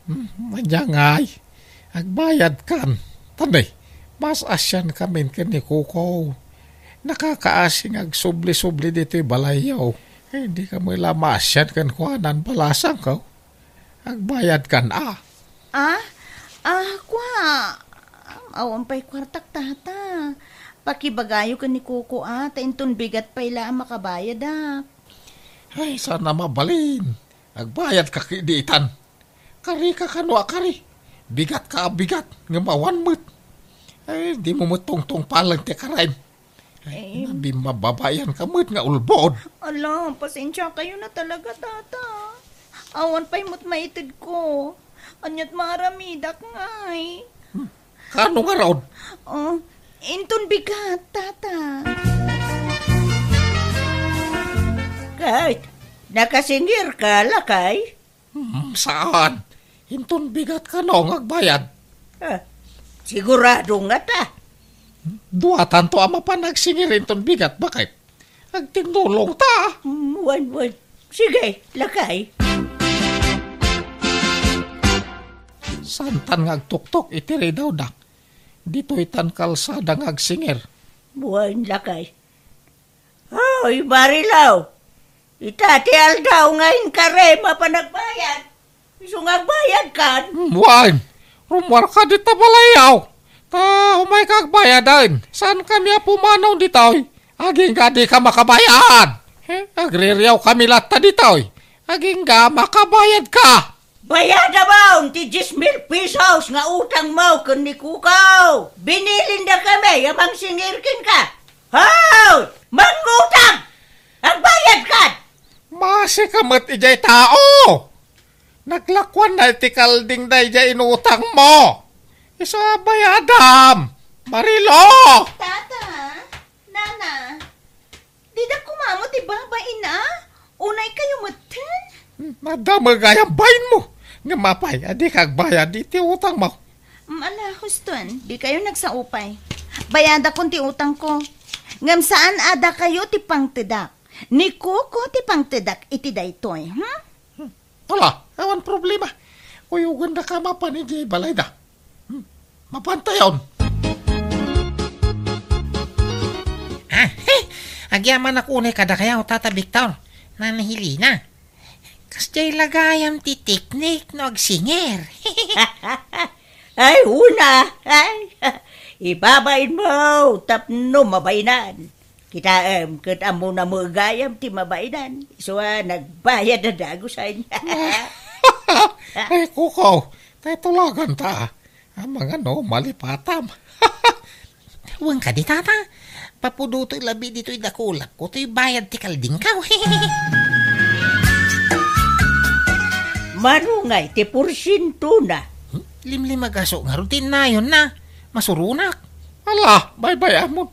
Hmm, ania ngay? Agbayadkan. Tani, maas-asiankamin ken ni Kuko. Nakakaasi nga agsubli-subli ditoy balayyo. Eh, dika met la maasian kenkuana, palasangkaw. Agbayadkan, a. Ah? Ah, kua. Awan pay kuartak, Tata. Pakibagayo ken ni Kuko, a, ta inton bigat pay la a makabayadak. Ay, saan a mabalin. Agbayadka ketdi itan. Karika kano a kari. Bigatka a bigat, ngem awan met. Ay, dimo met tungtungpalen ti karaem. Ay, eh, nabimmababaianka met nga ulbod. Ala, pasensiakayo na talaga, Tata. Awan pay met maitedko. Aniat maaramidak ngay? Hmm. Kano ngarud? Oh, inton bigat, Tata. Ket, nakasingirka, lakay? Hmm, saan. Inton bigat kano nga agbayad? Ah, sigurado ngata. Duatanto a mapan agsingir inton bigat, baket. Agtinnulongta. Mm, wen, wen. Sige, lakay. Saantan nga agtuktok iti ridawda. Ditoytan kalsada nga agsingir. Wen, lakay. Hoy, Marilaw! Ita ti aldaw nga inkarem a panagbayad. Isu nga agbayadkan. Hmm, wen, rummuarka dita balayyo. Ta umayka agbayaden. Saankami a pumanaw ditoy. Agingga dika makabayad. Eh, agririawkami latta ditoy. Agingga makabayadka. Bayadam ti dies mil pesos nga utangmo ken ni Kuko. Binilindakami a mangsingir kenka. Hoy! Mangutang! Agbayadkan! Maasika met idiay tao! Naglakuanna iti kalding daydiay inutangmo. Isu a bayadam, Marilo! Tata, Nana, dida koma met ti babain a? Unaykayo metten? Nadamag ay ang bainmo. Ngem apay, a dika agbayad iti utangmo? Mm, ala, huston, dikayo nagsaupay. Bayadakon ti utangko. Ngem saan a dakayo ti pangtedak. Ni Kuko ti pangtedak iti daytoy, hmm? Hmm. Ala, awan problema. Kuyogandaka mapan idiay balayda. Hmm. Mapantayon. Ah, he! Agyamanak unay kadakayo, Tata Victor. Nana Helena. Kasdiay la gayam ti teknik no agsinger. Ay, una. Ay, ibabainmo tapno mabainan. Kitaem, ket ammona met gayam ti mabainan. Isu a nagbayad a dagusen. Ay, Kuko, tay tulaganta. Amangan no malipatam. Wen kadi, Tata. Papudotek labi ditoy dakulapko toy bayad ti kaldingko. Mano ngay ti porsientona? Hmm? Limlimagaso ngarud ti innayonna. Masuronak. Ala, baybay-amon.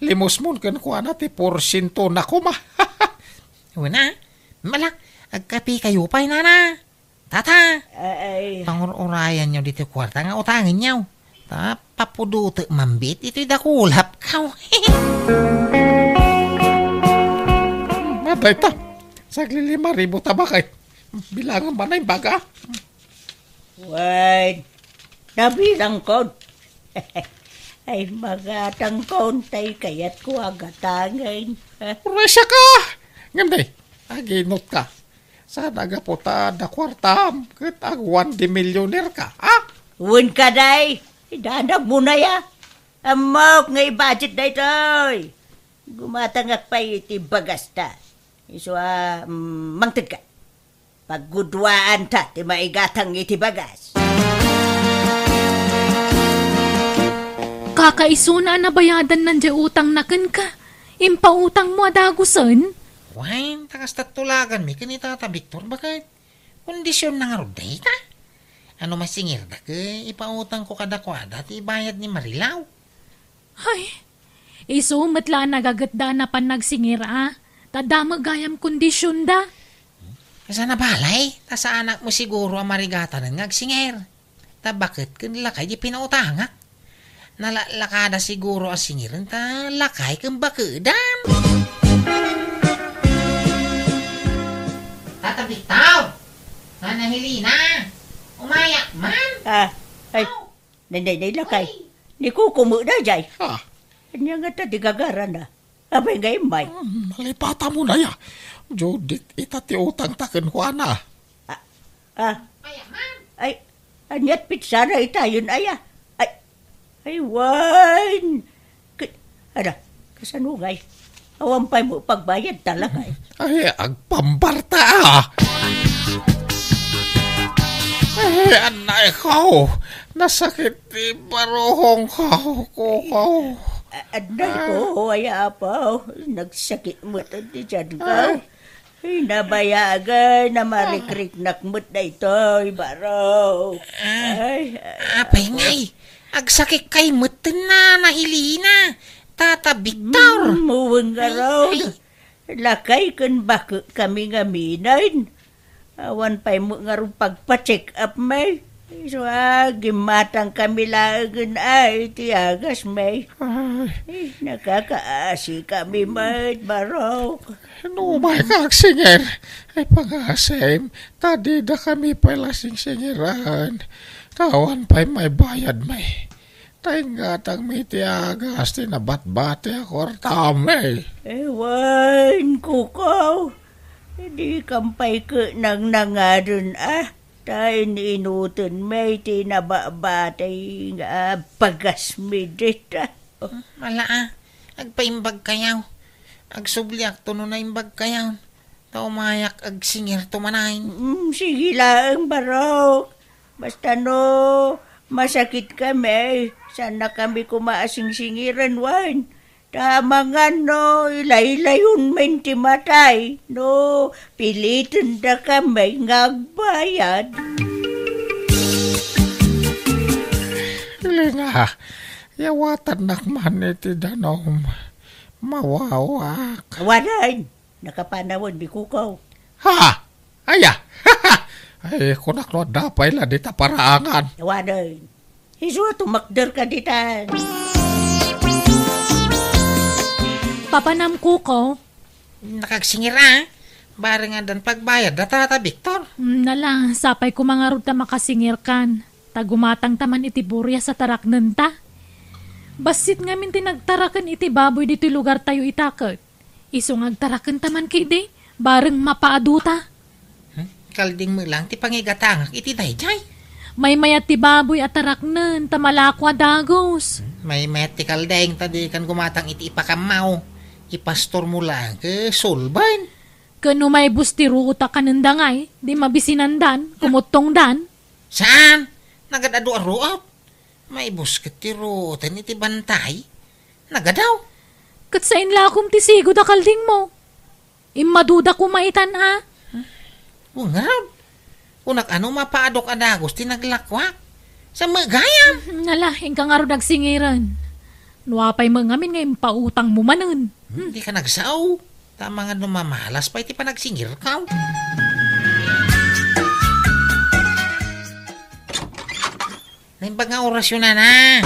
Limusmon kenkuana ti porsientona koma. Wen a, mala, agkapikayo pay, Nana. Tata! Ay. Pangur-urayanyo ditoy kuarta nga utangenyo. Ta, papudotek mambit itoy dakulapko. Hmm, adda ita. Saglilima ribu ta baket. Bilangan man ay baga. Wen, Nabilangkon. Ay, magatangkon, tay kayatko a gatangen. Uray siaka! Ngem di, aginutka. Saan a gapu ta adda kuartam ket awan ti millionaire ka, a? Wen ka, day. Idanag mo na ya. Ammok nga i-budget daytoy. Gumatangak pay iti bagasta. Isu a, mm, mangted ka. Pagguduaanta ti maigatang iti bagas. Kakaisuna a nabayadannan diay utangna kenka. Impautangmo a dagusen? Wen, ta kasta tulaganmi ken ni Tata Victor, baket kondisionna ngarud dayta. No masingirda ket ipautangko kadakuada ti ibayad ni Marilaw. Ay, isu met la a nagagutda a napan nagsingir a, ta adda met gayam kondisionda. Saan a balay, ta saanak met siguro a marigatanen nga agsingir. Ta baket ken lakay ti pinautangak. Nalaklakada siguro a singiren ta lakay ken bakedam. Tata Victor! Nana Helena! Umayak man! Ah, ay, Nay, nay, nay, lakay. Ni Kuko met daydiay. Ah. Ania ngata ti gagarana? Apay nga immay? Hmm, nalipatmo na ya. Judith, ita ti utangta ken Juana. Ah, ah. Ay, aniat pitsana itayon aya? Ay, ay, wen. K-, ada, kasano ngay? Awan pay mo pagbayad talaga, eh. Ay, agpambarta, ah. Ay, anay ko. Nasakit ti baruhong ko, Kuko. A-, anay ko, ay, apo. Nagsakit mo ti tiyan ko. Ay. Ay, nabayagan, namarikriknak met daytoy, barok. Ah, ay, apay ngay? Agsakit kay met ti Nana Helena, Tata Victor. Mm, muweng nga raw. Ay, ay. Lakay ken bakekami ngamin. Awan pay met ngarud pagpa-check up, may. Isu a, gimmatangkami laengen ay ti agas, may. Ay. Eh, nakakaasikami met, barok. No, umay ka agsingir. Ay, pangasim, ta dida kami pay la singsingiran. Ta awan pay maibayad, may. Ta ingatangmi ti agas ti nabatbati a kuartam, may. Ewan, Kuko. Di kam pay ket nangnangaden, ah. Ta in-inuten, may, ti nabatbati nga bagasmi dita. Mala, ah. Agpaimbag kayaw. Agsubliak to no naimbag kayaw. Ta umayak agsingir to manay. Mm, sige laeng, barok. Basta no masakit kami, saan na kami koma a singsingiran, wen. Ta amangan no ilaylayon men ti matay, no piliten da kami nga agbayad. Helena, yawatannak man iti danum. Mawawak. Awanen, nakapanawen ni Kuko. Ha? Aya? Ay, kunak no adda pay la dita paraangan. Awanen. Isu a tumakder ka ditan. Papanam, Kuko. Nakagsingir a. Bareng addan pagbayad da Tata Victor. Mm, nala, sapay koma ngarud ta makasingir kan. Ta gumatang ta man iti burias a taraknen ta. Bassit ngamin ti nagtaraken iti baboy ditoy lugartayo ita ket. Isu nga agtaraken ta man ketdi, bareng mapaadu ta. Hmm? Kalding met lang ti pangigatangak iti daydiay. Maymayat ti baboy a taraknen ta malako a dagus. Hmm? Maymayat ti kalding ta dikan gumatang iti ipakammaw. Ipastormo lang ket sulben. Ken no maibus ti ruot a kanenda ngay, di mabisinandan, kumuttongdan. Saan? Nagad-adu a ruot? Maibus ket ti ruoten iti bantay. Nagadaw. Ket sain la a kum ti sigud a kaldingmo. Immaduda koma itan a. Wen ngarud. Kunak a no mapaadok a dagus ti naglakuak. Sa met gayam. Nala, inka ngarud agsingiren. No apay met ngamin nga impautangmo manen. Hmm, di ka nagsao. Ta amangan no mamalas pay ti panagsingirkaw. Naimbag nga orasyon, nana.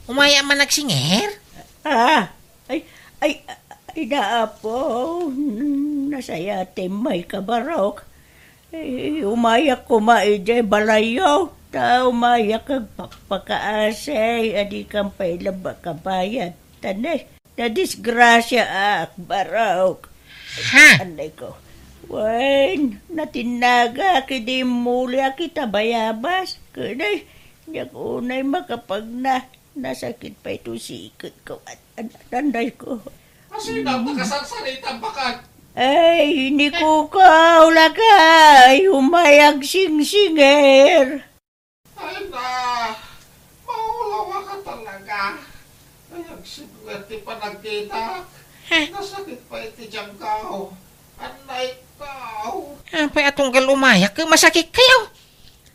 Umay a man nagsingir? Ah, ay, ay, ay, Apo, nasayatem, may kabarok. Eh, umayak koma idiay balayyo. Ta umayak agpakpakaasi, a dikam pay la makabayad. Ta na, nadisgrasiaak, Barok. Ha? Anay ko. Wen, natinnagak idi immuliak ita bayabas. Ken ay, diak unay makapagna. Nasakit pay to sikit ko. An-, an-, anay ko. Asino a makasarsarita, baket? Ay, ni Kukaw, lakay, umay agsingsingir. Ay na, maulawa ka talaga. Ay, agsibnget ti panagkitak. Heh. Nasakit pay ti tiangko. Anay ko. Apay a tunggal umayak, masakit kayo.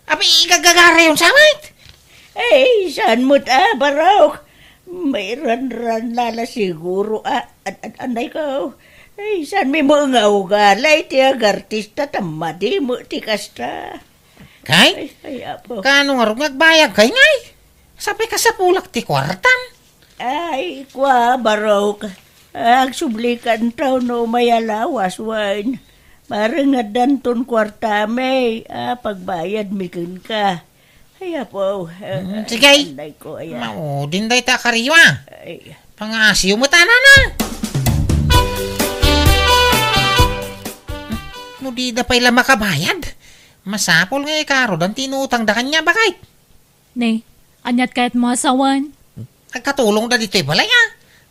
Apay, igagagarayon sa met? Ay, saan met a, Barok? Mairanran la siguro a, an-, an-, anay ko. Ay, saan mi met nga ugali ti agartista, ta madi met ti kasta. Kay? Ay, ay, apo. Kano ngarud nga agbayag kay ngay? Sapay kasapulak ti kuartam. Ay, kua, Barok. Agsubli kanto no may alawas, wen. Mareng addanton kuartami, a, pagbayadmi kenka. Ay, apo. Mm, sige. Anday ko, aya. Maudin dayta a kariyo, a. Ay. Pangasiyo met a, nana. No dida pay la makabayad, masapul nga ikarudan ti inutangda kaniak, baket. Ne, aniat kayatmo a sawen? Agkatulongda ditoy balay, a.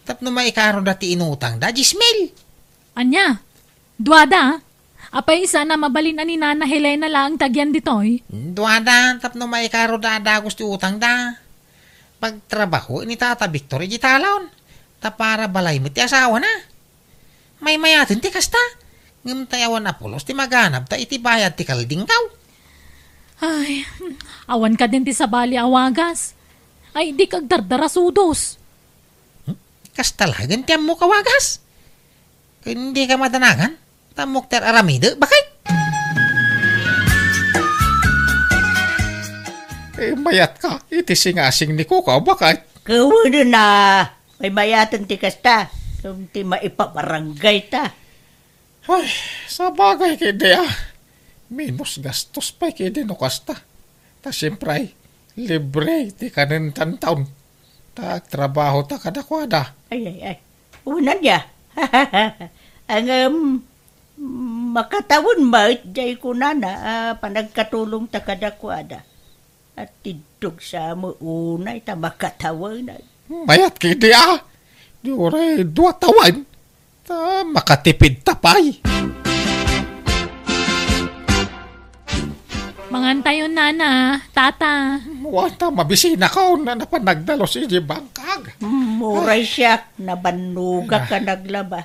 Tapno maikaroda ti inutangda, dies mil. Ania? Duada, a? Apay, saan a mabalin a ni Nana Helena laeng ti agyan ditoy? Duada, tapno maikaroda a dagus ti utangda. Pagtrabaho ni Tata Victor iti talon. Ta para balay met ti asawana. Maymayaten ti kasta. Ngem tay awan a pulos ti maganabta iti bayad ti kaldingkaw. Ay, awan kadin ti sabali a wagas. Ay, dika agdardarasudos. Hmm? Kasta laeng ti ammok a wagas? Ken dika madanagan? Ta ammok ti ar-aramidek, baket? Eh, mayatka iti singasing ni Kukaw, baket? Kawanen a. Maymayaten ti kasta, ngem ti maipabarangay ta. Ay, sabagay ketdi a. Menos gastos pay ketdi no kasta. Ta siempre, libre ti kanen tantaon. Ta agtrabaho ta kadakuada. Ay, ay, ay. Unan ya. Ngem, makatawen met, jay kunana, a, panagkatulong ta kadakuada. At tiddog sa mo unay ta makatawen. Mayat ketdi a. Di uray dua tawen. Ta makatipid ta pay. Mangantayon, nana, tata. Wen ta mabisinakon a napan nagdalus iti bangkag. Mm, uray siak, nabannogak a naglaba.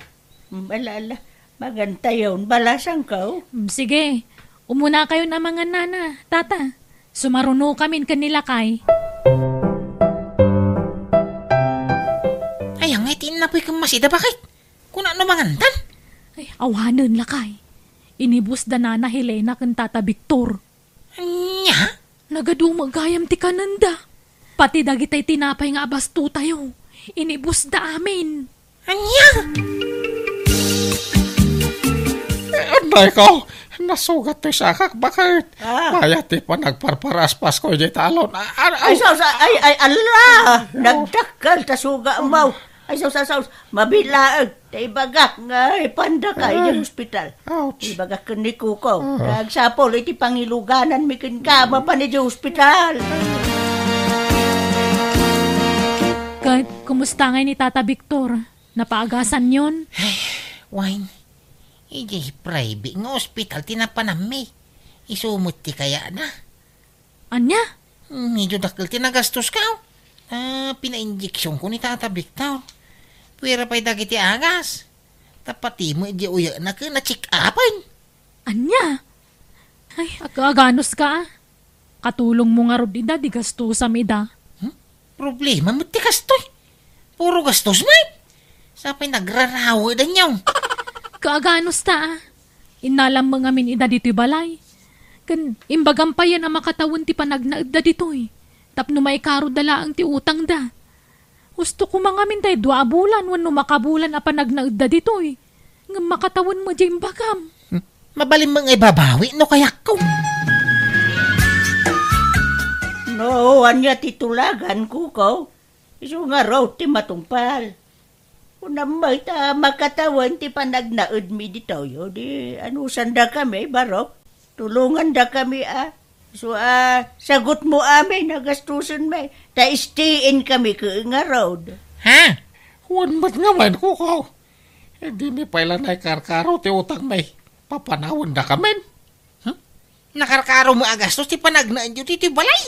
Mm, ala, ala. Magantayon, balasangko. Mm, sige. Umunakayon a mangan, nana, tata. Sumarunokamin ken ni lakay. Ay, angay ti innapoy ken masida, baket? Kuna no mangantan? Ay, awanen, lakay. Inibusda nana Helena ken tata Victor. Ania? Nagadu met gayam ti kanenda. Pati dagitay tinapay nga abastotayo, inibusda amin. Ania? Eh, anay ko, nasugat ti sakak, baket? Ah. Kaya ti panagparparaspas ko iti talon. A-, a-, Ay, aw. Sa, sa, ay, ay, ala! Ay, aw. Nagdakkel ta suga mo. Ay, sa, sa, sa, mabilaeg. Ta ibagak nga ipandaka iti Ay. Hospital. Ouch. Ibagak ken ni Kuko. Ah. Nagsapul iti pangilugananmi kenka, mapan iti hospital. Ket, kumusta ngay ni Tata Victor? Napaagasanyon? Ay, wen. Idiay private nga ospital ti napananmi. Isu met ti kayatna. Ania? Medyo dakkel ti nagastoska. Ah, pinainjeksionko ni Tata Victor. Puera pay dagiti agas. Ta pati met idiay uyekna ket na-check-upan. Ania? Ay, aga-aganuska, a. Katulongmo ngarud ida, di gastosam ida. Hmm? Problema met ti kastoy. Puro gastos met. Sapay nagrarawedanyo. Kaaganusta, a. Innalam met ngamin ida ditoy balay. Ken imbagam payen a makatawen ti panagnaedda ditoy. Tapno maikarudda laeng ti utangda. Gusto koma ngamin tay dua a bulan wenno makabulan a panagnaedda ditoy. Ngem makatawen met diay imbagam. Hmm, mabalin met nga ibabawi no kayatko. Ania ti tulagan, Kuko? Isu ngarud ti matungpal. Kunam met ta makatawen ti panagnaedmi ditoy, o di anusandakami, barok? Tulongandakami a. Isu a, sagutmo amin a gastusenmi, ta stay in kami ket ngarud. Ha? Wen met ngamin, Kuko. Dimi pay la naikarkaro ti utangmi. Papanawendakamin. Hmm? Nakarkaro met a gastos ti panagnaenyo ditoy balay?